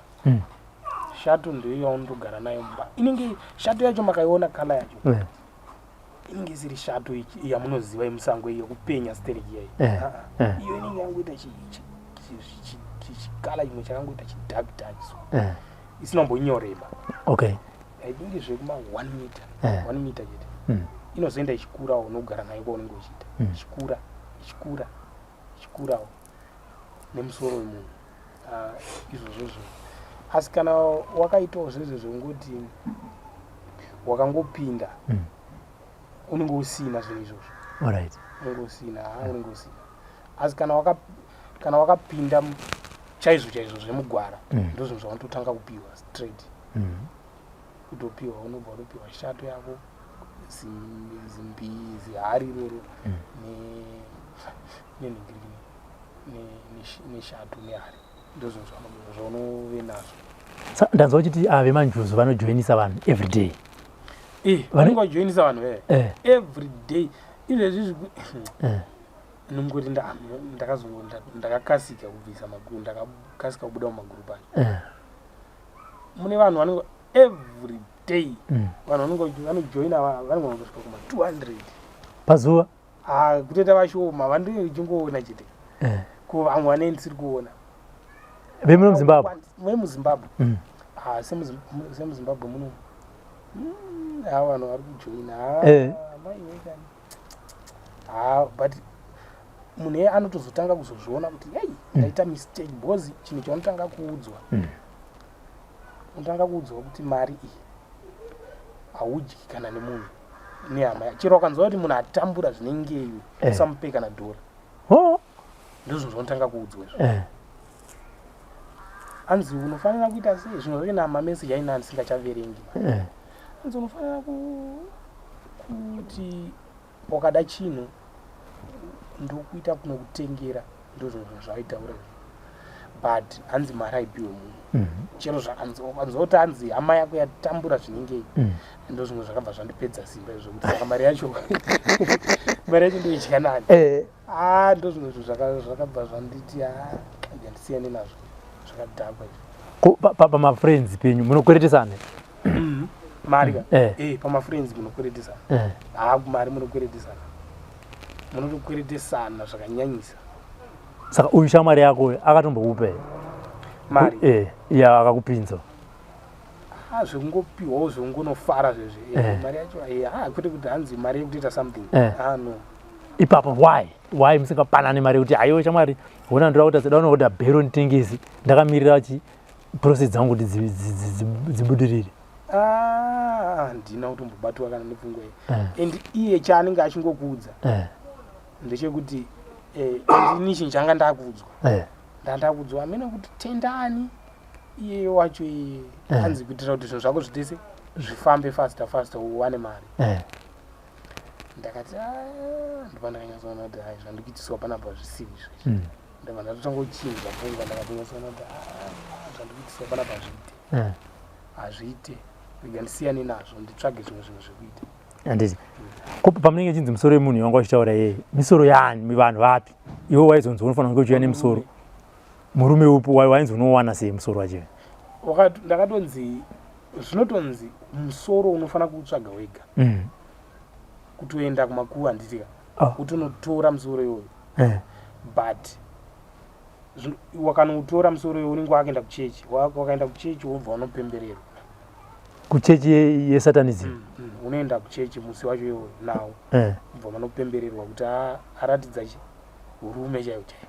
Shato ndiyo yaunotogara nayo mumba. Inenge shato yacho makaiona kala yacho. Inenge isiri shato yamunoziva yemusango iyo kupenya stereki iyayi. Iyo inenge yangoita chikala chimwe chakangoita chidark dark so. Isina kumbonyoreba. Okay. Haidingi zvekuma 1 meter. 1 meter chete. Inozoenda ichikurawo unogara nayo kwaunenge uchiita. Ichikura, ichikura, ichikurawo nemusoro wemunhu. Izvozvozvo. Asi kana wakaitawo zvezvo zvekungoti wakangopinda unenge usina zvinhu izvozvo. Alright. Unenge usina, unenge usina. Asi kana wakapinda chaizvo chaizvo zvemugwara, ndozvinhu zvaunototanga kupiwa straight. Kutopiwa, unobva watopiwa shato yako, zihari iroro neshato nehari. Ndozvinhu zvaunove nazvo. Ndanzwa uchiti vemanjuzu vanojoinisa vanhu every day. Vanenge vachijoinisa vanhu every day. Izvezvi nongoti ndakakasika kubvisa maguru, ndakakasika kubuda mumaguru acho. Mune vanhu vanenge every day vanhu vanenge vanojoina vanogona kusvika kuma 200 pazuva. Kutoita vashoma vandinenge ndichingoona chete. Ko vamwe vanenge ndisiri kuona. Vemuno muZimbabwe? VemuZimbabwe. SemuZimbabwe muno. Vanhu vari kujoina. Mai wekani. But munhu iye anotozotanga kuzozviona kuti hey, ndaita mistake, because chinhu chaunotanga kuudzwa. Unotanga kuudzwa kuti mari iyi haudyi kana nemunhu nehama. Chero ukanzwa kuti munhu atambura zvinengeyo, usamupe kana dhora. Ndozvinhu zvaunotanga kuudzwa izvo. Anzi unofanira kuita sei? Zvimwe zvacho namameseji aina ndisingachaverengi. Anzi unofanira kuti wakada chinhu ndokuita kunokutengera, ndozvinhu zvaitaura izvo. But hanzi mari haipiwe munhu. Chero ukanzwa kuti hanzi hama yako yatambura zvinengei, ndozvimwe zvakabva zvandipedza simba izvo, kuti saka mari yacho ndoidya nani? Ndozvimwe zvinhu zvakabva zvanditi Ndisiyane nazvo, zvakadhakwa izvi. Ko pamafriends penyu munokweretesana? Mari ka? Eh. Pamafriends munokweretesana. Haa, mari munokweretesana, munotokweretesana zvakanyanyisa. Saka uyu shamwari yako uyu akatombokupa here? Mari? Iya akakupinza. Ah, zvekungopiwawo, zvekungonofara zvezve. Mari yacho, kwete kuti hanzi mari yekutoita something. Ah, no. Ipapo why musingapanani mari yekuti, "Aiwe shamwari, hona ndoda kuita seda, unoorder bhero nditengesi, ndakamirira chi process dzangu kuti dzibudirire"? Ah, handina kutombobatwa kana nepfungwa iyi. And iye chaanenge achingokuudza ndechekuti and ini chinhu changa ndakuudzwa, ndandakuudzwa amene kuti tendani iyeyo wacho iye, anzi kuitira kuti zvinhu zvako zvitese zvifambe faster faster, uwane mari. Ndakati, "Ah," ndobva ndakanyatsoona kuti hai, zvandikuitiswa panapa zvisiri izvo. Ndabva ndatotanga kuchinja pfungwa, ndakatonyatsoona kuti, "Ah, zvandikuitiswa panapa hazviite." Hazviite, rega ndisiyane nazvo, nditsvage zvimwe zvinhu zvekuita. Handiti ko pamunenge chinzi musoro yemunhu yawanga uchitaura iyeye, misoro yaani? Vanhu vapi iwe waizonzi unofanira kunge uchiuya nemusoro? Murume upi wainzi unowana sei musoro wacho? Ndakatonzi, zvinotonzi musoro unofanira kuutsvaga wega, kutoenda kumakuva, handitika? Utonotora musoro iwoyo. But wakanoutora musoro iwoyo, unenge wakaenda kuchechi. Wakaenda kuchechi, wobva unopembererwa. Kuchechi yesatanism? Unoenda kuchechi musi wacho iwoyo nawo, ubva vanopembererwa kuti aratidza chi urume chaiwo chaiwo.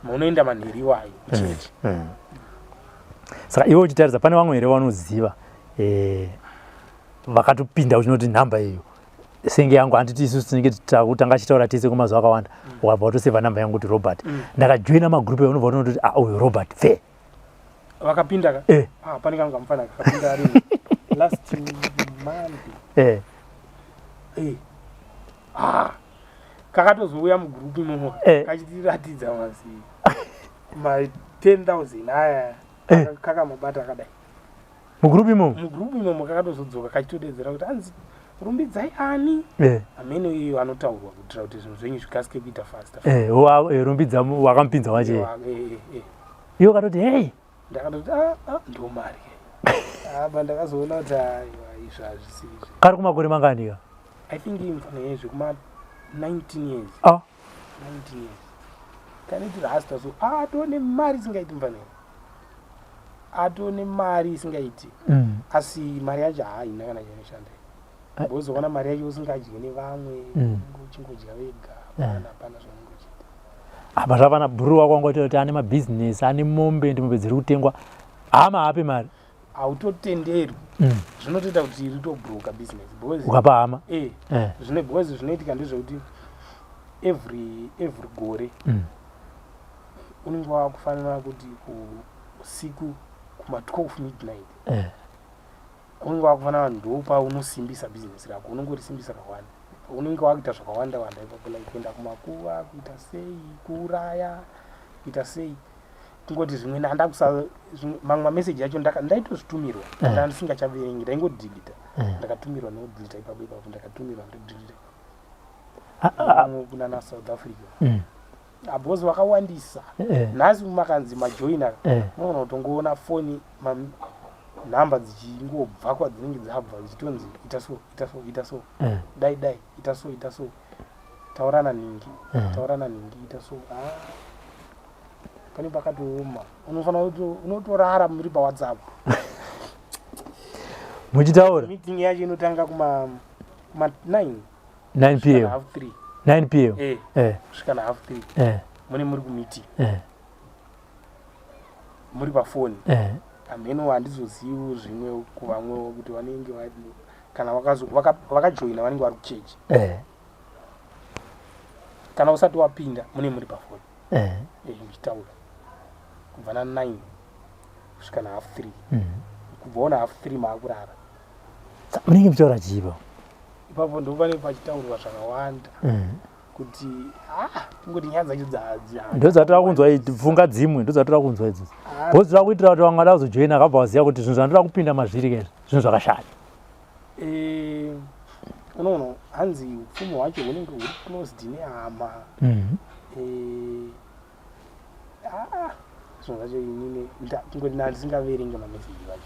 Munoenda manheri iwayo kuchechi. Saka iwe uchitarisa, pane vamwe here vanoziva vakatopinda uchinoti nhamba iyo senge yangu? Handiti isusu tinenge tanga chitaura tese kwemazuva akawanda, ukabva watosevha namba yangu kuti Robert, ndakajoina magrupu, unobva utonototi, "Ah, uyu Robert fe." Vakapinda ka? Eh. Ah, pane kangu kamufana kakapinda ari last month. Ah, kakatozouya mugrupu imomo, kachitiratidza masi ma 10,000 aya. Kakamabata akadai. Mugrupu imomo? Mugrupu imomo. Kakatozodzoka kachitodedzera kuti anzi rumbidzai ani, amene iyo anotaurwa kuitira kuti zvinhu zvenyu zvikasike kuita faster. Rumbidza wakamupinza wache. Iwe ukatoti, "Hei." Ndakatoti, "Ah, ah, ndo mari." Apa ndakazoona kuti aiwa, izvi hazvisiri izvi. Kari kumakore mangani ka? I think imfana yezve kuma 19 years. 19 years kaniti rasta, so atone mari isingaiti mfanero, atone mari isingaiti. Asi mari yacho haina kana chainoshanda, wozoona mari yacho usingadyi nevamwe, uchingodya wega, hapana, hapana zvaunenge uchiita. Apa zvavana bhuru wako wanga kuti ane mabhizinesi, ane mombe, ndi mombe dziri kutengwa, hama haape mari? Hautotenderwi. Zvinotoita kuti ritobroka business because Ukapa hama? Zvine, because zvinoitika ndezvekuti every gore unenge wakufanira kuti usiku kuma 12 midnight unenge wakufanira, ndopa unosimbisa bhizinesi rako, unongorisimbisa kakawanda, unenge wakuita zvakawanda wanda ipapo, like kuenda kumakuva, kuita sei, kuuraya, kuita sei, kungoti zvimwe nanda kusa mamwe mameseji acho ndaitozvitumirwa, nda ndisingachaverengi, ndaingodhilita. Ndakatumirwa nodhilita ipapo ipapo, ndakatumirwa ndodhilita. Vamwe kunana South Africa, because vakawandisa. Nhasi makanzi majoina, unoona kutongoona foni, nhamba dzichingobva kwadzinenge dzabva, dzichitonzi ita so, ita so, ita so, dai dai, ita so, ita so, taurana nhingi, taurana nhingi, ita so. Ah, pane pakatooma, unofanira kuti unotorara muri paWhatsApp. Muchitaura. Meeting yacho inotanga kuma 9. 9 p.m.? Half 3. 9 p.m.? Kusvika na half 3. Mune muri kumeeting, muri pafoni. Hameno, handizozivi zvimwe kuvamwewo kuti vanenge kana vakajoina, vanenge vari kuchechi. Kana usati wapinda, mune muri pafoni, muchitaura kubva na 9 kusvika na half 3. Kubvawo na half 3 maakurara. Munenge muchitaura chiipa? Ipapo ndo pane pachitaurwa zvakawanda, kuti kungoti nyaya dzacho Ndo dzatoda kunzwa idzi, pfunga dzimwe ndo dzatoda kunzwa idzodzo, because toda kuitira kuti vamwe vada kuzojoina akabva vaziva kuti zvinhu zvandoda kupinda mazviri kaizvi zvinhu zvakashata. Unoona hanzi upfumi hwacho hunenge huri closed nehama. Zvinhu zvacho inini kungoti ndandisingaverenge mameseji vacho.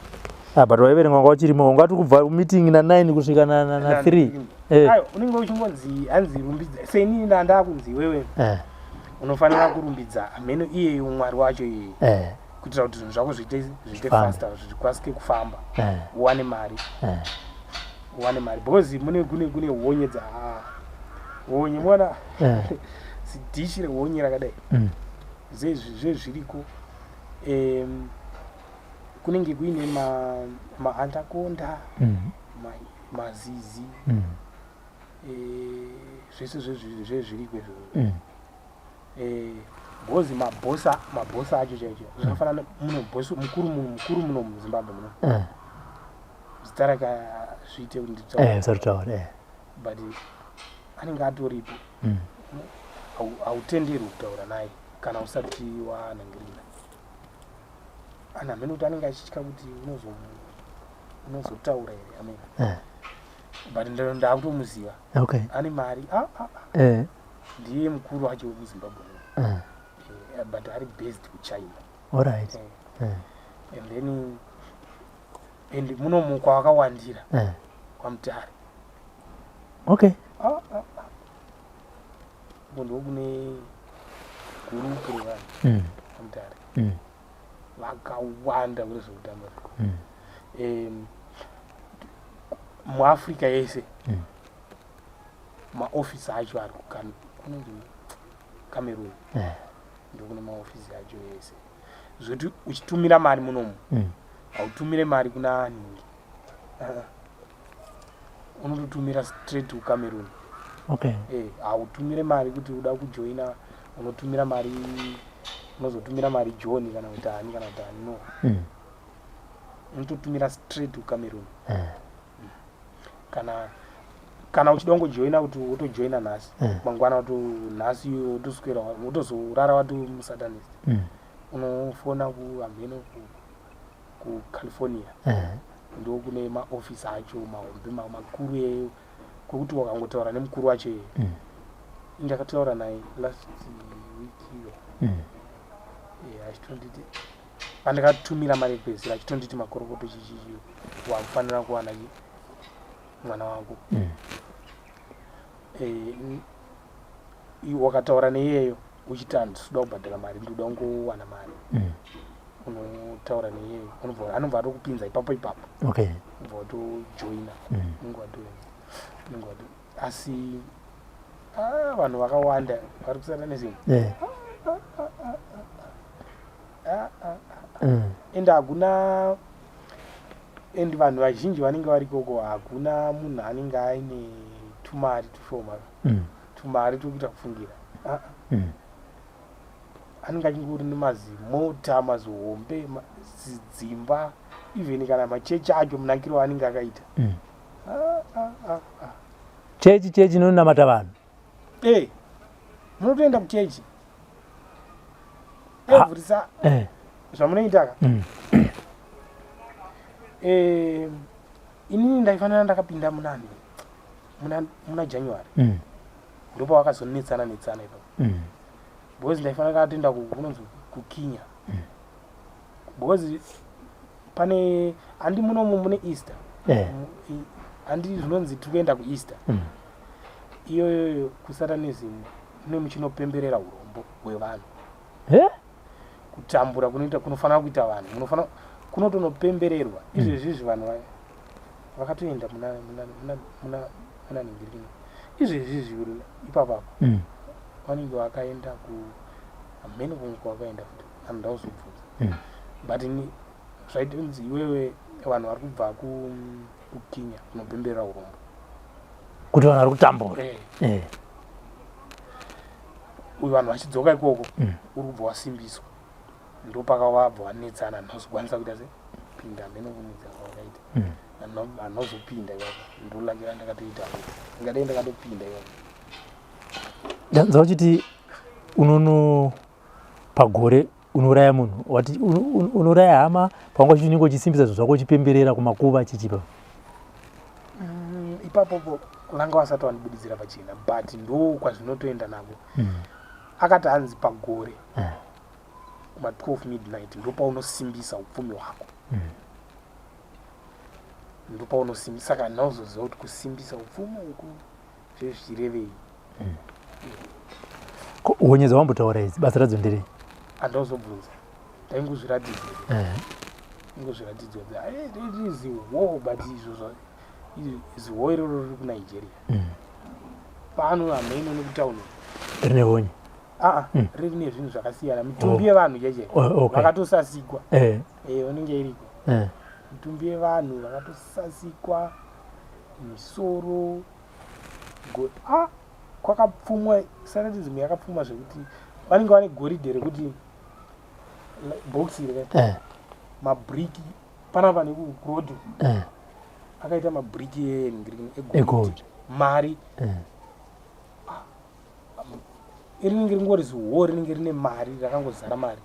Ah, but waiverenga wanga uchirimo, wanga tiri kubva meeting na 9 kusvika na 3. Ayo, unenge uchingonzi hanzi rumbidza. Seinini ndandakunzi iwewe unofanira kurumbidza hameno iyeyo Mwari wacho iyeye kuitira kuti zvinhu zvako zviite faster, zvikasike kufamba, uwane mari, uwane mari, because mune kune honye dza honye mona zidhishi rehonye rakadai. Zvezviriko, kunenge kuine maandakonda, mazizi, zvese zvezviriko izvozvo, because mabhosa acho chaicho zvakafanana muno bhosi mukuru, munhu mukuru muno muZimbabwe muno, zita rake zviite kuti nditaure. Usaritaura. But anenge atoripo. Hautenderwi kutaura naye kana usati wanhangirira anhu hamene kuti anenge achitya kuti unozotaura here amene. But ndakutomuziva. Ane mari. Ah, ah, ah. Ndiye mukuru wacho wemuZimbabwe, but ari based kuChina. And then and munomu kwavakawandira kwaMutare. Ah, ah, ah. Uko ndokune gurupu revanhu kwaMutare, vakawanda kuri zvekutamba. MuAfrica yese maofisi acho ari kunonzi Cameroon. Ndokune maofisi acho ese, zvekuti uchitumira mari munomu, hautumire mari kuna ningi. Ah, unototumira straight kuCameroon. Hautumire mari kuti uda kujoina, unotumira mari, unozotumira mari John kana kuti ani kana kuti ani, no. Unototumira straight kuCameroon. Kana uchida kungojoina kuti wotojoina nhasi, mangwana wato nhasi wotoswera wotozorara wati musatanist, unofona kuhameno kuCalifornia. Ndo kune maofisi acho mahombe, makuru eyo, kwekuti wakangotaura nemukuru wacho iye. Ndakataura naye last week iyo. Achitonditi pandakatumira mari yekupedzisira, achitonditi makorokoto, chichichi, wakufanira kuwana mwana wako. Wakataura neiyeyo uchiti handisi kuda kubhadhara mari, ndikuda kungowana mari, unotaura neiyeyo, anobva atokupinza ipapo ipapo. Ubva watojoina. Unenge wato asi ah, vanhu vakawanda vari kusatanism. Ah, ah, and hakuna, and vanhu vazhinji vanenge vari ikoko, hakuna munhu anenge aine tumari tushoma, tumari twekuita kufungira. Ah, ah. Anenge achingori nemazimota mazihombe, zidzimba, even kana machechi acho munakiro anenge akaita. Ah, ah, ah, ah. Chechi inonamata vanhu? Munotoenda kuchechi every sa zvamunoita ka. Inini ndaifanira ndakapinda munani, muna January. Ndopavakazonetsana netsana ipapo, because ndaifanira katoenda kunonzi kuKenya, because pane handi munomu mune Easter. Handi zvinonzi tiri kuenda kuEaster? Iyoyoyo kusatanism mune muchinopemberera urombo hwevanhu, kutambura kunoita kunofanira kuita vanhu, munofanira kunotonopembererwa. Izvezvizvi vanhu vakatoenda muna nhingirini izvezvizvi ipapapa. Vanenge vakaenda ku hamene kumwe kwavakaenda futi, anoda kuzobvunza. But zvaitonzi iwewe vanhu vari kubva kuKenya kunopemberera urombo. Kuti vanhu vari kutambura. Uyu vanhu vachidzoka ikoko, uri kubva wasimbiswa, ndopakavabva vanetsana, handinozokwanisa kuita se pinda hamene kunetsana kwavakaita. Handinozopinda ipapo, ndolakira ndakatoita, ngadai ndakatopinda ipapo. Ndanzwa uchiti unono pagore unouraya munhu, wati unouraya hama pawanga uchinenge uchisimbisa zvinhu zvako, uchipemberera kumakuva chichipa. Ipapopo vanga vasati vandibudidzira pachena, but ndo kwazvinotoenda nako. Akati hanzi pagore. Kuma 12 midnight ndopaunosimbisa upfumi hwako. Ndopaunosimbisa, saka ndauzoziva kuti kusimbisa upfumi uku zvezvichirevei. Ko, honye dzawambotaura idzi basa radzo nderei? Handauzobvunza, ndaingozviratidzwa. Ingozviratidzwa ziho, but izvo ziho iroro riri kuNigeria. Pano hameno nekutauni. Rine honye? Aa, riri nezvinhu zvakasiyana, mitumbi yevanhu cheche. Vakatosasikwa. Unenge iriko. Mitumbi yevanhu vakatosasikwa misoro. Ah, kwakapfumwa. Satanism yakapfuma zvekuti vanenge vane goridhe rekuti bhokisi reka mabriki panapa nekurodhi akaita mabriki egold, mari. Rinenge ringori ziho, rinenge rine mari, rakangozara mari.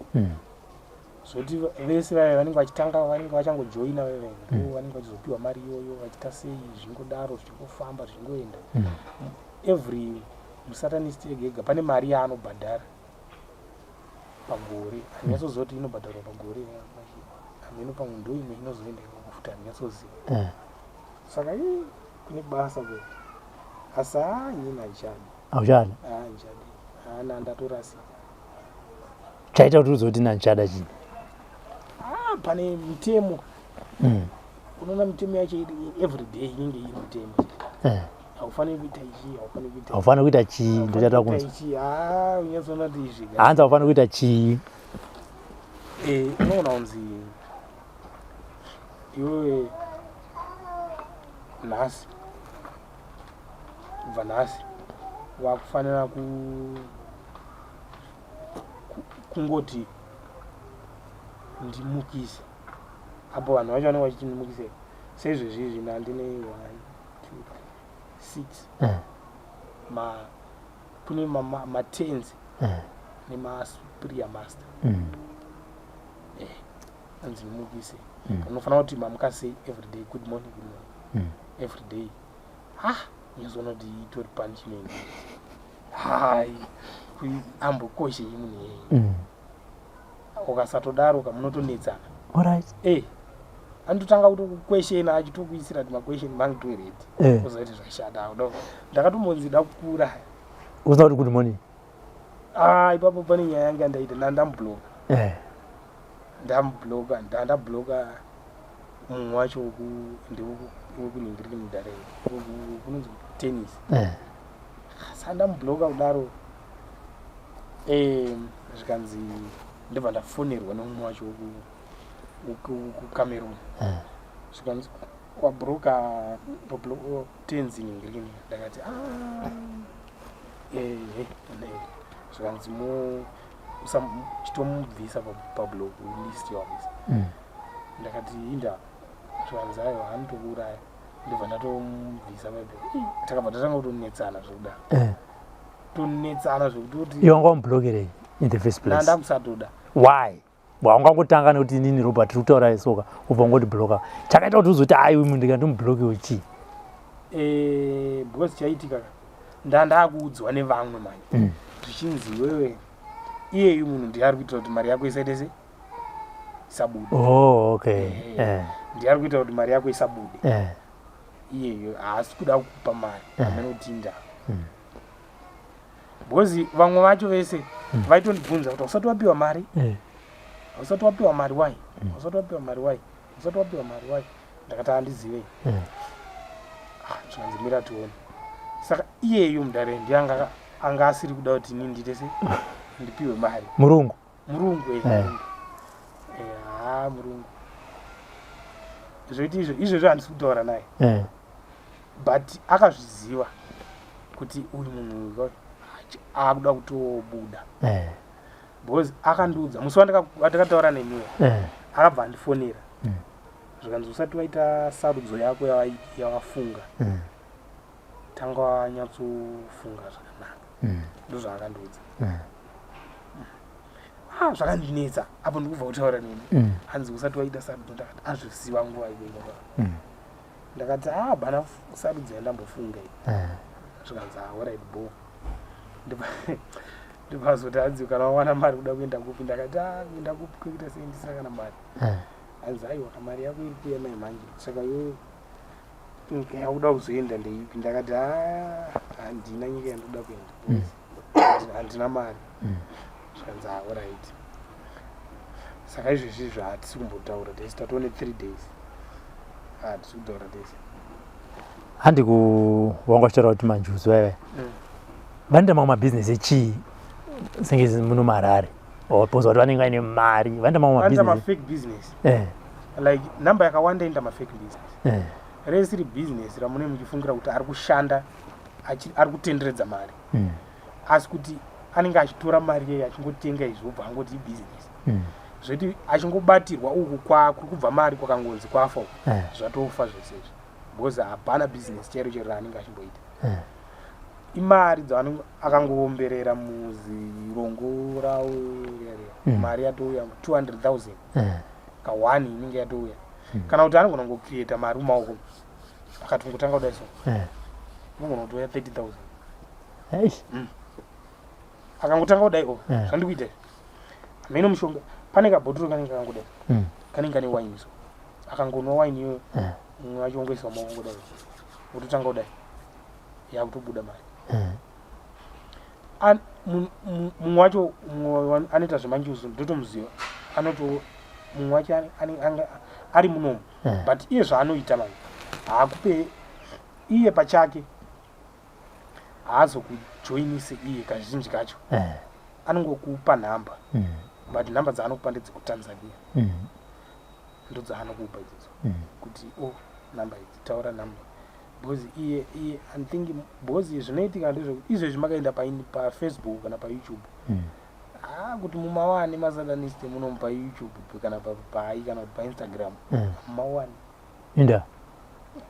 Zvoti vese vaya vanenge vachitanga, vanenge vachangojoina veve, ndo vanenge vachizopiwa mari iyoyo, vachiita sei, zvingodaro, zvichingofamba, zvichingoenda. Every musatanist ega ega pane mari yaanobhadhara pagore. Handinyatsoziva kuti inobhadharwa pagore, hameno, pamwe ndo imwe inozoenda ikoko futi, handinyatsoziva. Saka ii, kune basa kwe, asi haa, inini handichadi. Hauchadi? Haa, handichadi, haana, ndatorasika. Chaita kuti uzoti nandichada chii? Ah, pane mitemo. Unoona mitemo yacho iri everyday, inenge iri mitemo. Haufaniri kuita ichi, haufaniri kuita. Haufaniri kuita chii? Ndochada kunzwa. Ichi, haa, unyatsoona kuti izvi Hanzi haufaniri kuita chii? Unoona kunzi iwewe nhasi, kubva nhasi wakufanira kungoti ndimukise. Apo vanhu vacho vanenge vachiti ndimukise seizvezvi izvi, nandine 1, 2, 3, 6. Ma kune matenzi nemasuperior master. Anzi ndimukise. Unofanira kuti mamuka sei everyday, good morning, good morning, every day. Ha, unozoona kuti itori punishment. Hai, ambokoshei munhu iyeye. Ukasatodaro kamunotonetsana. Anototanga kutokukweshena, achitokuisira ti maquestion mark toilet. Uzoiti zvashata. Ndakatombonzi da kukura. Usina kuti good morning? Ah, ipapo pane nyaya yanga ndaita, ndandamubloka. Ndamubloka, ndandabloka mumwe wacho wekunhingiriki mudhare kunonzi tennis. Saka ndamubloka kudaro, zvikanzi ndobva ndafonerwa nemumwe wacho kuCameroon. Zvikanzi wabroka tenzi nhingirini. Ndakati, "Ah, ehe." Zvikanzi chitomubvisa pablock list yawabvisa. Ndakati inda. Zvikanzi aiwa, anotokuuraya. Ndobva ndatomubvisa paipe. Takabva tatanga kutonetsana zvekudaro. Tonetsana zvekutoti. Iwe wanga wamublokerei in the first place? Ndandakusatoda. Why? Waungangotanga nekuti inini Robert tiri kutaura soka, ubva ungotibloka. Chakaita kuti uzoti ai uyu ndikandimublokewo chii? Because chaitika ka, ndandakuudzwa nevamwe manje, zvichinzi iwewe, iyeyu munhu ndiye ari kuitira kuti mari yako isaite se isabude. Oh, okay. Ndiye ari kuita kuti mari yako isabude. Iyeyo haasi kuda kukupa mari. Amene kuti inda, because vamwe vacho vese vaitondibvunza kuti hausati wapiwa mari? Hausati wapiwa mari, wai? Hausati wapiwa mari, wai? Hausati wapiwa mari, wai? Ndakati handizivei. Ah, zvikanzi mira tione. Saka iyeyu mudare ndiye anga asiri kuda kuti inini ndiite se ndipiwe mari. Murungu? Murungu. Murungu. Ha, murungu. Zvoiti izvo izvozvo handisi kutaura naye. But akazviziva kuti uyu munhu uyu akuda kutobuda. Because akandiudza musi wandakataura nemiwe. Akabva andifonera. Zvikanzi usati waita sarudzo yako yawafunga, tanga wanyatsofunga zvakanaka. Ndozvaakandiudza. Ah, zvakandinetsa apo ndikubva kutaura neni. Hanzi usati waita sarudzo. Ndakati azviziva nguva iyoyo. Ndakati ah, bana sarudzo yandambofunga iyi. Zvikanzi ah, alright, bo. Ndopazoti hanzi kana wawana mari kuda kuenda kupi? Ndakati ah, kuenda kupi kwekuita sei ndisina kana mari. Hanzi aiwa, kamari yako iri kuuya mai manje, saka iwewe nyika yakuda kuzoenda ndeipi? Ndakati ah, handina nyika yandoda kuenda, handina mari. Zvikanzi ah, alright. Saka izvezvi hatisi kumbotaura tese, tatone 3 days hatisi kutaura tese. Handi ku wanga uchitaura kuti manjuzu vaiva vanoita mamwe mabhizinesi echii, senge muno muHarare because kuti vanenge vaine mari, vanoita mamwe vanoita mabhizinesi? Mafake business. Like namba yakawanda inoita mafake business. Resiri business ramune muchifungira kuti ari kushanda ari kutenderedza mari, asi kuti anenge achitora mari yeye achingotenga izvi, obva angoti ibusiness. Zvoti achingobatirwa uku kuri kubva mari kwakangonzi kwafa uku, zvatofa zvese izvi, because hapana business chairo chairo raanenge achimboita. Imari dzaanenge akangoomberera muzirongo ravo riya riya. Mari yatouya 200 000 ka1 inenge yatouya, kana kuti anogona kungocreata mari mumaoko, akatongotanga kudai so, inogona kutouya 30 000. Eish. Akangotanga kudai o zvandikuita izvi, hameno mushonga, pane kabhotoro kanenge kangodai, kanenge kane waini, so akangonwa waini iyoyo, mumwe wacho ongoisa mumaoko kudai, wototanga kudai, yakutobuda mari. Mumwe wacho, mumwe anoita zvemanjuzu, ndotomuziva, anoto mumwe wacho ari munomu. But iye zvaanoita manje, haakupe iye pachake, haazokujoinise iye kazhinji kacho. Anongokupa nhamba, but nhamba dzaanokupa ndedzekuTanzania. Ndodzaanokupa idzodzo, kuti o nhamba idzi, taura nhamba, because iye I think, because zvinoitika ndezvekuti izvezvi makaenda paFacebook kana paYouTube, ah, kuti mumawane masatanist munomu paYouTube kana pai kana kuti paInstagram, mumawane. Inda.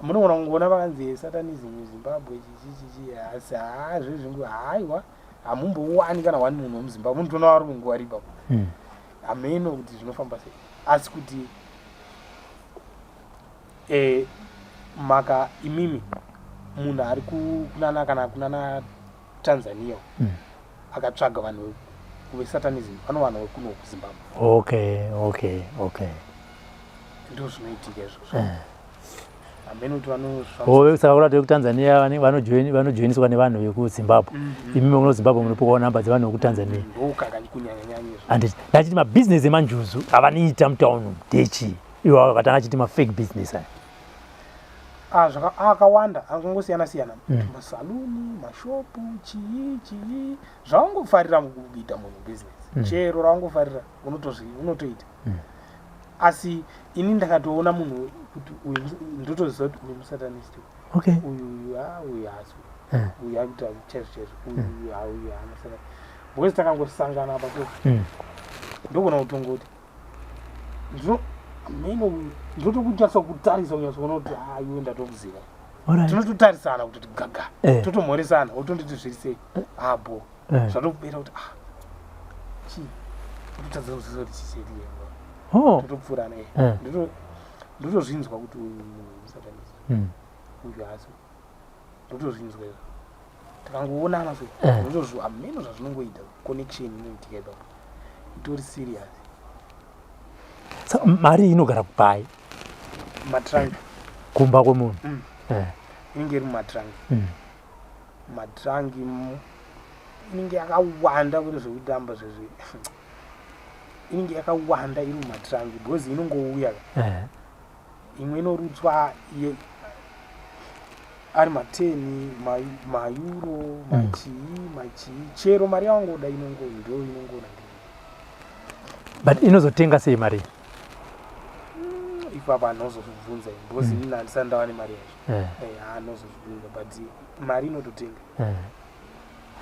Munogona kungoona vakanzi satanism muZimbabwe, chichi chichi, asi haa, zvezvingu haiwa, hamumbowani kana one munhu wemuZimbabwe, munotoona varungu vari ipapo. Hameno kuti zvinofamba sei, asi kuti maka imimi munhu ari kunana kana kunana Tanzania, akatsvaga vanhu vesatanism, anowana wekuno kuZimbabwe. Ndo zvinoitika izvozvo. Hameno kuti vanozvifamba. Oh, saka kurati vekuTanzania vanojoiniswa nevanhu vekuZimbabwe? Mhm. Imimi muno Zimbabwe munopiwawo namba dzevanhu vekuTanzania? Ndokaka kunyanyanyanya izvo. Handiti ndachiti mabhizinesi emanjuzu avanoita mutauni umu ndechii, iwo akatanga achiti mafake business aya? Ah, akawanda, akangosiyana siyana. Masaluni, mashopu, chii chii, zvawangofarira kuita munhu business, chero rawangofarira unotoita. Asi ini ndakatoona munhu kuti uyu ndotoziva kuti uyu musatanist. Uyu, uyu, ah, uyu haasi. Uyu akuita chaizvo chaizvo, uyu, ah, uyu haana satan, because takangosangana apa so ndogona kutongoti ndino meno ndinotokunyatsa kutarisa, kunyatsoona kuti ha, iwe ndatokuziva. Tinototarisana kutoti gaga. Totomhoresana, wotonditi zviri sei abo. Zvatokupera kuti ah, chii, tototadza kuziva kuti chii chaitika. Totopfuurana. Ndotozvinzwa kuti uyu munhu musatanist. Uyu haasi, ndotozvinzwa izvo, takangoonana so. Ndotozvo hameno zvazvinongoita, connection inoitika ipapo itori serious. Saka mari iyi inogara kupai? Matrunk. Kumba kwemunhu? Mm. Inenge iri mumatrunk. Matrunk inenge yakawanda, kuri zvekutamba zvezvi, inenge yakawanda iri mumatrunk, because inongouya. Imwe inorutswa ari mateni, mayuro, machii machii, chero mari yawangoda inongo ndo inongona. But inozotenga sei mari iyi? Ipapo anozozvibvunza, because inini handisati ndava nemari yacho. Anozozvibvunza, but mari inototenga.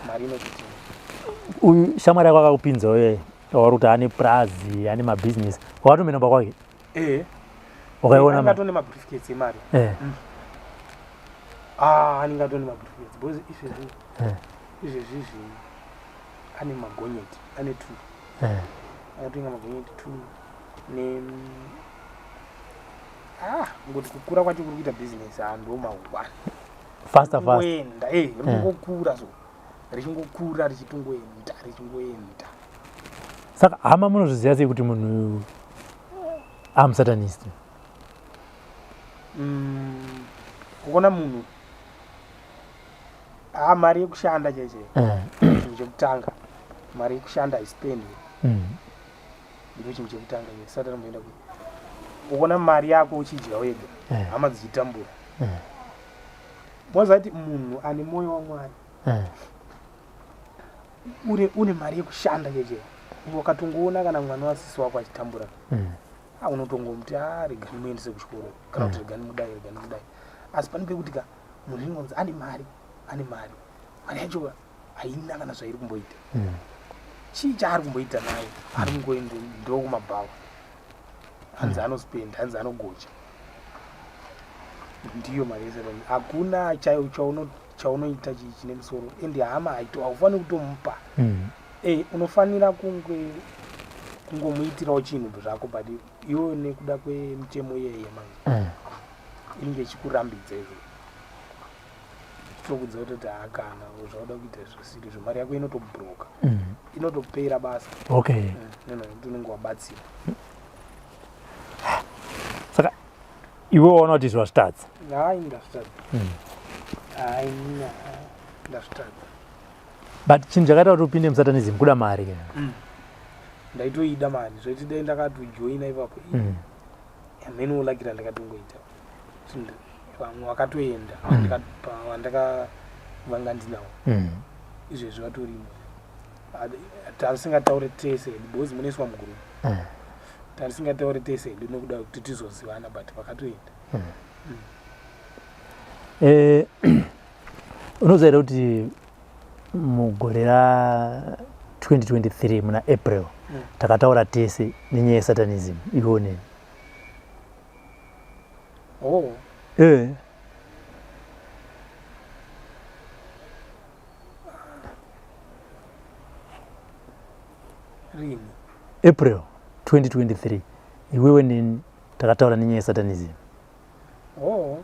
Mari inototenga. Uyu shamwari yako akakupinza uye wauri kuti ane prazi, ane mabhizinesi, wakatomira kwake? Eh. Wakaiona anenge atone mabriefcase emari. Ah, anenge atone mabriefcase, because izvezvi izvezvi izvi ane magonyeti, ane two. Akatenga magonyeti two ne ah, ngoti kukura kwacho kuri kuita business, ando mahwani. Faster fast. Kuenda, riri kungokura so. Richingokura, richitongoenda, richingoenda. Saka hama, munozviziva sei kuti munhu amusatanist? Kuona munhu ha mari yekushanda chaicho, chinhu chekutanga, mari yekushanda haispendwi. Ndo chinhu chekutanga iye tisati tamboenda ku ukuona mari yako uchidya wega, hama dzichitambura. Moziva kuti munhu ane mwoyo waMwari, une mari yekushanda chaicho, wakatongoona kana mwana wasisi wako achitambura, unotongomuti, "A, rega ndimuendese kuchikoro," kana kuti, "Rega ndimudai, rega ndimudai." Asi pane pekuti ka munhu inonzi ane mari, ane mari, mari yacho haina kana zvairi kumboita. Chii chaari kumboita nayo? Ari kungoende ndokumabhawa, hanzi anospenda, hanzi anogocha, ndiyo mari yese. Hakuna chaunoita chine musoro. Ende hama haito, haufaniri kutomupa. Unofanira kunge kungomuitirawo chinhu zvako, but iwe nekuda kwemitemo iyeye manje inenge ichikurambidza izvo, tokudza kutoti hakana zvauda kuita zvisiri izvo, mari yako inotobroka, inotopera basa. Nekuti unenge wabatsira. Saka iwe waona kuti izvo wazvitadza? Hai, ndazvitadza. Hai, ndazvitadza. But chinhu chakaita kuti upinde musatanism kuda mari ke? Ndaitoida mari zvoiti dai ndakatojoina ipapo, hamene ulakira ndakatongoita. Vamwe vakatoenda vandakavanga ndinawo, izvezvi vatorimo. Tarisingataure tese hedu because munoiswa mugroup. Tarisingataure tese hedu nekuda kuti tizozivana, but vakatoenda. Unoziva here kuti mugore ra2023 muna April takataura tese nenyaya yesatanism, iwe neni? Oh. Rini? April 2023, iwewe neni takataura nenyaya yesatanism. Oh.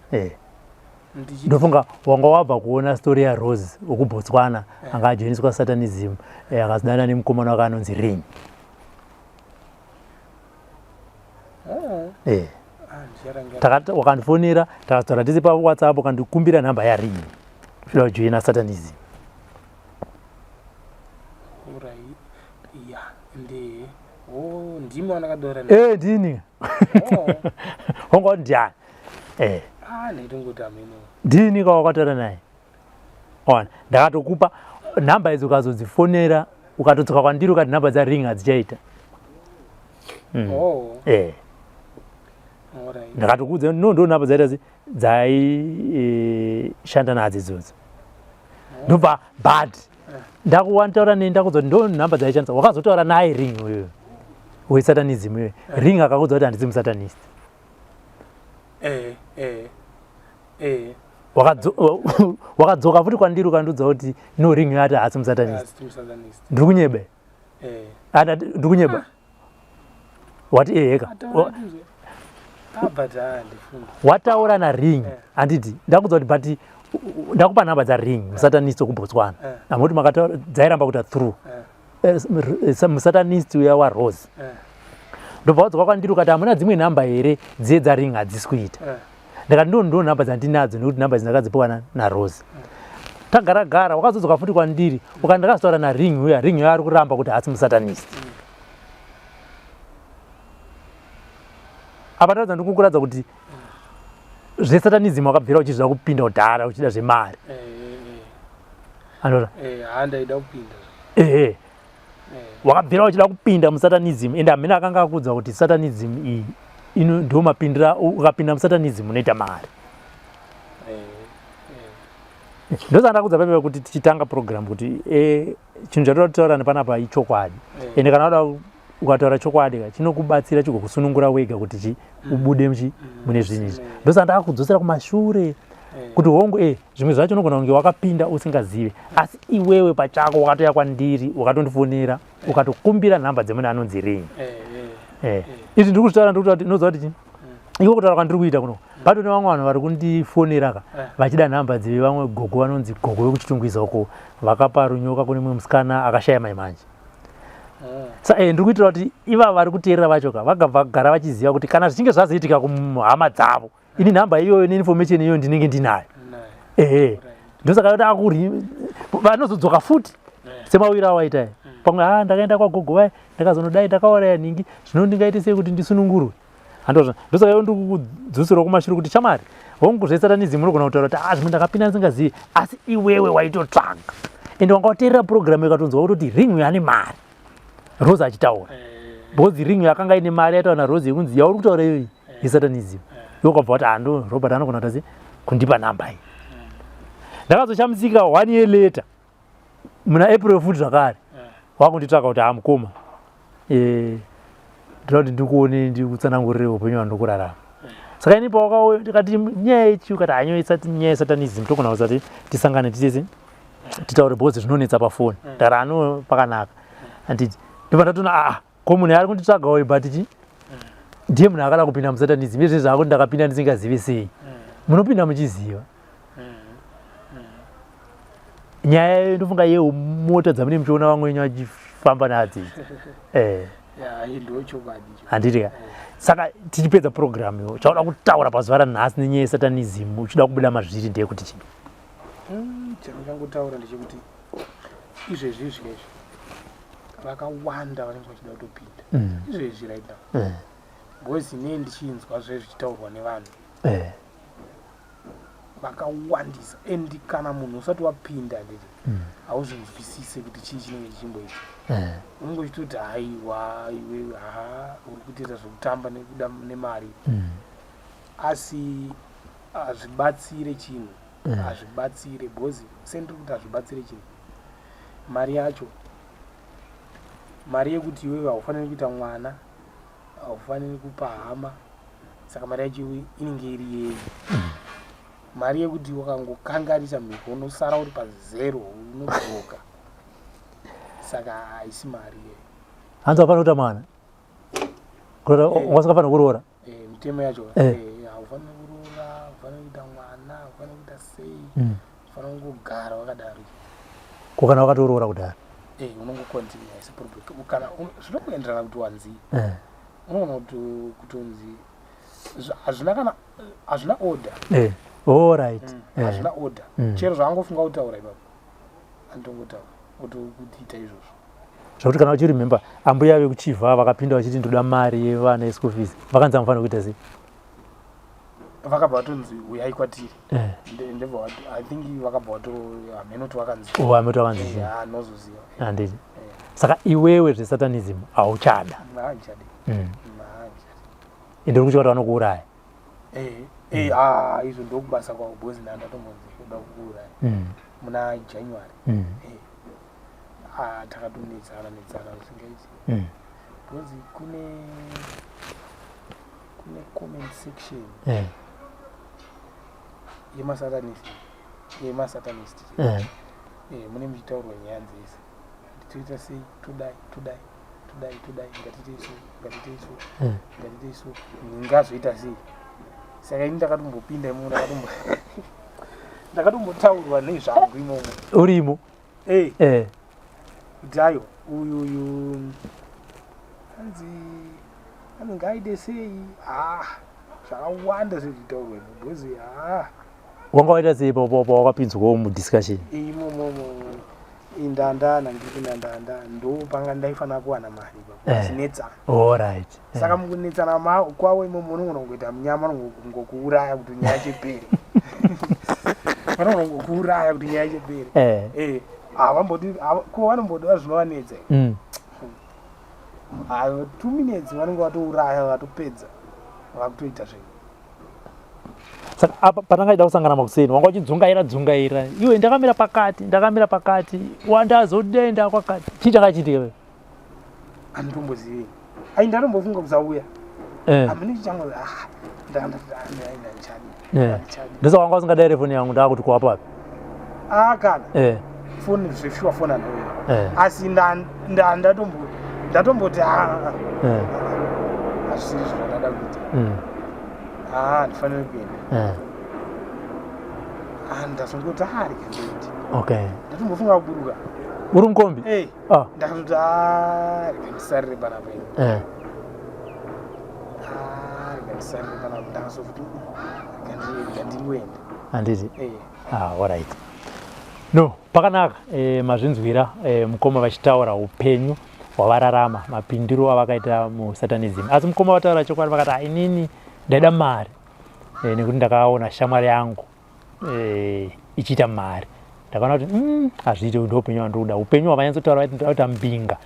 Ndofunga wanga wabva kuona story yaRose wekuBotswana, anga ajoiniswa satanism, akazodana nemukomana wake anonzi Ring. Oh. Ah, ndicharangira. Wakandifonera, takazotaura tese paWhatsApp, ukandikumbira nhamba yaRing uchida kujoina satanism. Alright. Ya, ndi, oh, ndimi wandakadora. Ndini. Oh. Wanga kuti ndiani? Ah, ndaitongoti ameno. Ndini kawakataura naye. Ona, ndakatokupa nhamba idzi, ukazodzifonera, ukatodzoka kwandiri ukati nhamba dzaRing hadzichaita. Oh. Alright. Ndakatokuudza, no, ndo nhamba dzaita dzaishanda nadzo idzodzo. Ndobva, but ndakuwantaura nei, ndakudza kuti ndo nhamba dzaishandisa. Wakazotaura naye Ring uyoyo wesatanism iyoyo, Ring akakuudza kuti handisi musatanist. Eh, eh. Eh. Wakadzoka futi kwandiri ukandiudza kuti no, Ring ati haasi musatanist. Asi musatanist. Ndiri kunyeba? Eh. Ndiri kunyeba? Wati eheka. Ataura ndizvo. Ah, but ah, ndifunga. Wataura naRing, handiti? Ndakudza kuti, but ndakupa nhamba dzaRing, musatanist wekuBotswana. Amuti makataura, dzairamba kuita through. Musatanist uya waRose. Ndobva wadzoka kwandiri ukati, "Hamuna dzimwe nhamba here? Dziye dzaRing hadzisi kuita." Ndakati ndo nhamba dzandinadzo, nekuti nhamba idzi ndakadzipiwa naRose. Tagara gara, wakazodzoka futi kwandiri ukati, "Ndakazotaura naRing uya, Ring uya ari kuramba kuti haasi musatanist." Apa ndaudza, ndikukuradza kuti zvesatanism wakabvira uchizvida kupinda kudhara, uchida zvemari. Anoona? Handaida kupinda. Ehe. Wakabvira uchida kupinda musatanism, ende hamene akanga akuudza kuti satanism iyi ino ndo mapindira, ukapinda musatanism unoita mari. Ndosaka ndakudza pepe kuti tichitanga program kuti chinhu chatoda kutaura nepanapa ichokwadi. Ende kana uda, ukataura chokwadi ka, chinokubatsira, chigokusunungura wega kuti chi ubude mune zvinhu izvi. Ndosaka ndakakudzosera kumashure kuti hongu, zvimwe zvacho unogona kunge wakapinda usingazive, asi iwewe pachako wakatoya kwandiri, ukatondifonera, ukatokumbira nhamba dzemunhu anonzi Ring. Eh, eh. Izvi ndiri kuzvitaura, ndiri kutaura kuti unoziva kuti chi Iko kutaura kwandiri kuita kuno, pato nevamwe vanhu vari kundifonera ka vachida nhamba dzevamwe gogo vanonzi gogo vekuChitungwiza uko, vakapa runyoka kune mumwe musikana akashaya mai manje. Sa ndiri kuitira kuti ivava vari kuteerera vacho ka vagabva vagara vachiziva kuti kana zvichinge zvazoitika kuhama dzavo, ini nhamba iyoyo neinformation iyoyo ndinenge ndinayo. Ehe, ndosaka kuti akuri vanozodzoka futi semawiro awaita. Pamwe ha ndakaenda kwagogo vai, ndakazonodai, ndakauraya nhingi, zvino ndingaite sei kuti ndisunungurwe? Handozvo, ndosaka iwo ndiri kukudzoserawo kumashure kuti shamwari, hongu, zvesatanism unogona kutaura kuti ah, zvimwe ndakapinda ndisingazivi, asi iwewe waitotsvaga ende wanga wateerera purogiramu ikatonzwa kutoti ring uyo ane mari, Rose achitaura, because ring yakanga ine mari yaitaura naRose yekunzi yauri kutaura iyoyi yesatanism. Iwe ukabva wati hando Robert anogona kuita sei kundipa nhamba iyi. Ndakazoshamisika one year later muna April futi zvakare wakunditsvaga kuti hamukoma, ndinoda kuti ndikuone, ndikutsanangurire upenyu hwandiri kurarama. Saka ini pawakauya ndikati nyaya yechi, ukati hanyo nyaya yesatanism, togona kusati tisangane titese titaure because zvinonetsa pafoni. Ndakati ano pakanaka, handiti? Ndobva ndatona aa, ko munhu ari kunditsvagawo uyu, but chi ndiye munhu akada kupinda musatanism. Izvezvi zvako ndakapinda ndisingazivi sei? Munopinda muchiziva. Nyaya iyo ndofunga yemota dzamune muchiona vamwe wenyu vachifamba nadzo idzi. Ya, ndo chokwadi icho. Handiti ka? Saka tichipedza program yo, chauda kutaura pazuva ranhasi nenyaya yesatanism uchida kubuda mazviri ndeyekuti chii? Chandingangotaura ndechekuti izvezvi izvi vakawanda vanenge vachida kutopinda izvezvi right now, because inee ndichinzwa zve zvichitaurwa nevanhu vakawandisa, and kana munhu usati wapinda, handiti, hauzvinzwisise kuti chii chinenge chichimboita. Unenge uchitoti haiwa, iwe ha uri kutoita zvekutamba nekuda nemari, asi hazvibatsire chinhu. Hazvibatsire because sendiri kuti hazvibatsire chinhu. Mari yacho, mari yekuti iwewe haufaniri kuita mwana, haufaniri kupa hama, saka mari yacho iwe inenge iri yei? Mari yekuti wakangokanganisa mhiko unosara uri pazero, unodzoka, saka haisi mari iyoyo. Hanzi wafanira kuita mwana, wasingafanira kuroora. Mitemo yacho, haufaniri kuroora, haufaniri kuita mwana, haufaniri kuita sei, ufanira kungogara wakadaro. Ko kana wakatoroora kudhara? Unongocontinue, haisi problem. Kana zvinokuenderana kuti wanzii, unogona kutonzi hazvina kana hazvina order. Alright. Hazvina order. Chero zvaangofunga kutaura ipapo anotongotaura kuti ita izvozvo. Zvakuti kana uchiremember ambuya vekuChivha vakapinda vachiti ndoda mari yevana yeschool fees, vakanzi amufanira kuita sei? Vakabva vatonzi uyai kwatiri. Ndebva I think vakabva vato hameno kuti vakanzi Oh, hameno kuti vakanzi chii. Nozoziva. Handiti? Saka iwewe zvesatanism hauchada? Handichadi. Handichadi. Ende uri kuchia kuti vanokuuraya. Ah, izvo ndokubasa kwavo because ndandatombonzi kuda kukuuraya muna January. Ah, takatonetsana netsana zvisingaiti because kune comment section yemasatanist, yemasatanist. Mune muchitaurwa nyaya dzese kuti toita sei, todai, todai, todai, todai, ngatitei so, ngatitei so, ngatitei so, ndingazoita sei? Saka ini ndakatombopinda imomo, ndakatombotaurwa nezvangu imomo. Urimo? Kuti aiwa, uyu uyu hanzi ngaaite sei. Ah, zvakawanda zvezvitaurwa imo because ah. Wanga waita sei pawakapinzwawo mudiscussion? Imomomo indandana ndiri ndandanda ndo panga ndaifanira kuwana mari ipapo, vachinetsana. Alright. Saka mukunetsana kwavo imomo unogona kungoita munyama, unongokuuraya kuti nyaya chepere, vanogona kungokuuraya kuti nyaya chepere. Havambodi ko vanomboda zvinovanetsa. 2 minutes vanenge vatouraya, vatopedza, vakutoita zvinhu. Saka apa patanga ida kusangana makuseni wanga uchidzungaira dzungaira iwe, ndakamira pakati, ndakamira pakati, wandazodenda kwakati, chii changa chiitika? Handitombozivi, ai ndatombofunga kusauya. Hamene chichango, ah, ndandichadi. Ndosaka wanga usingadaire foni yangu, ndakuti kuwapapi? Ah, kana foni zveshuwa, foni anouya, asi ndatomboti ah, hazvisiri zvandada kuita. Haa, ndifanire kuenda. Ah, ndazongoti, ah, rega ndiende. Ndatombofunga kuburuka. Uri mukombi? Hey. Ah. Ndakatoti, ah, rega ndisarire panapa ini. Ah, rega ndisarire panapa. Ndakazoti, rega ndingoenda. Handiti? Eh. Ah, alright, no, pakanaka. Mazvinzwira mukoma vachitaura upenyu hwavararama, mapindiro avakaita musatanism. Asi mukoma vataura chokwadi, vakati, "Ah, inini ndaida mari nekuti ndakaona shamwari yangu ichiita mari. Ndakaona kuti hazviiti, ndo upenyu hwandinoda." Upenyu hwavanyatsotaura, vaiti ndoda kuita mbinga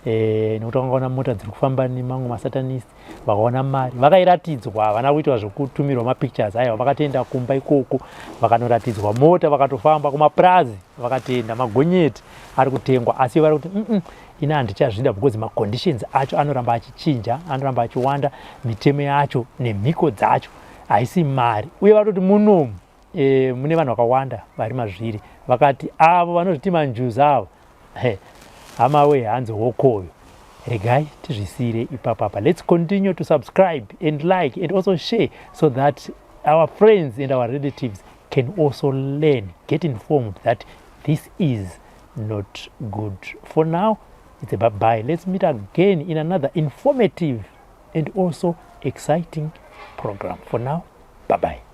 nekuti vakaona mota dziri kufamba nemamwe masatanist, vakaona mari, vakairatidzwa. Havana kuitwa zvokutumirwa mapictures, aiwa, vakatoenda kumba ikoko, vakanoratidzwa mota, vakatofamba kumapurazi, vakatoenda, magonyeti ari kutengwa. Asi vari kuti, ini handichazvida because maconditions acho anoramba achichinja, anoramba achiwanda, mitemo yacho nemhiko dzacho haisi mari." Uye vatoti munomu mune vanhu vakawanda vari mazviri. Vakati avo vanozviti manjuzi avo, hama we, hanzi hokoyo. Regai tizvisiyire ipapapa. Let's continue to subscribe and like and also share so that our friends and our relatives can also learn, get informed that this is not good. For now, it's a bye bye. Let's meet again in another informative and also exciting program. For now, bye bye.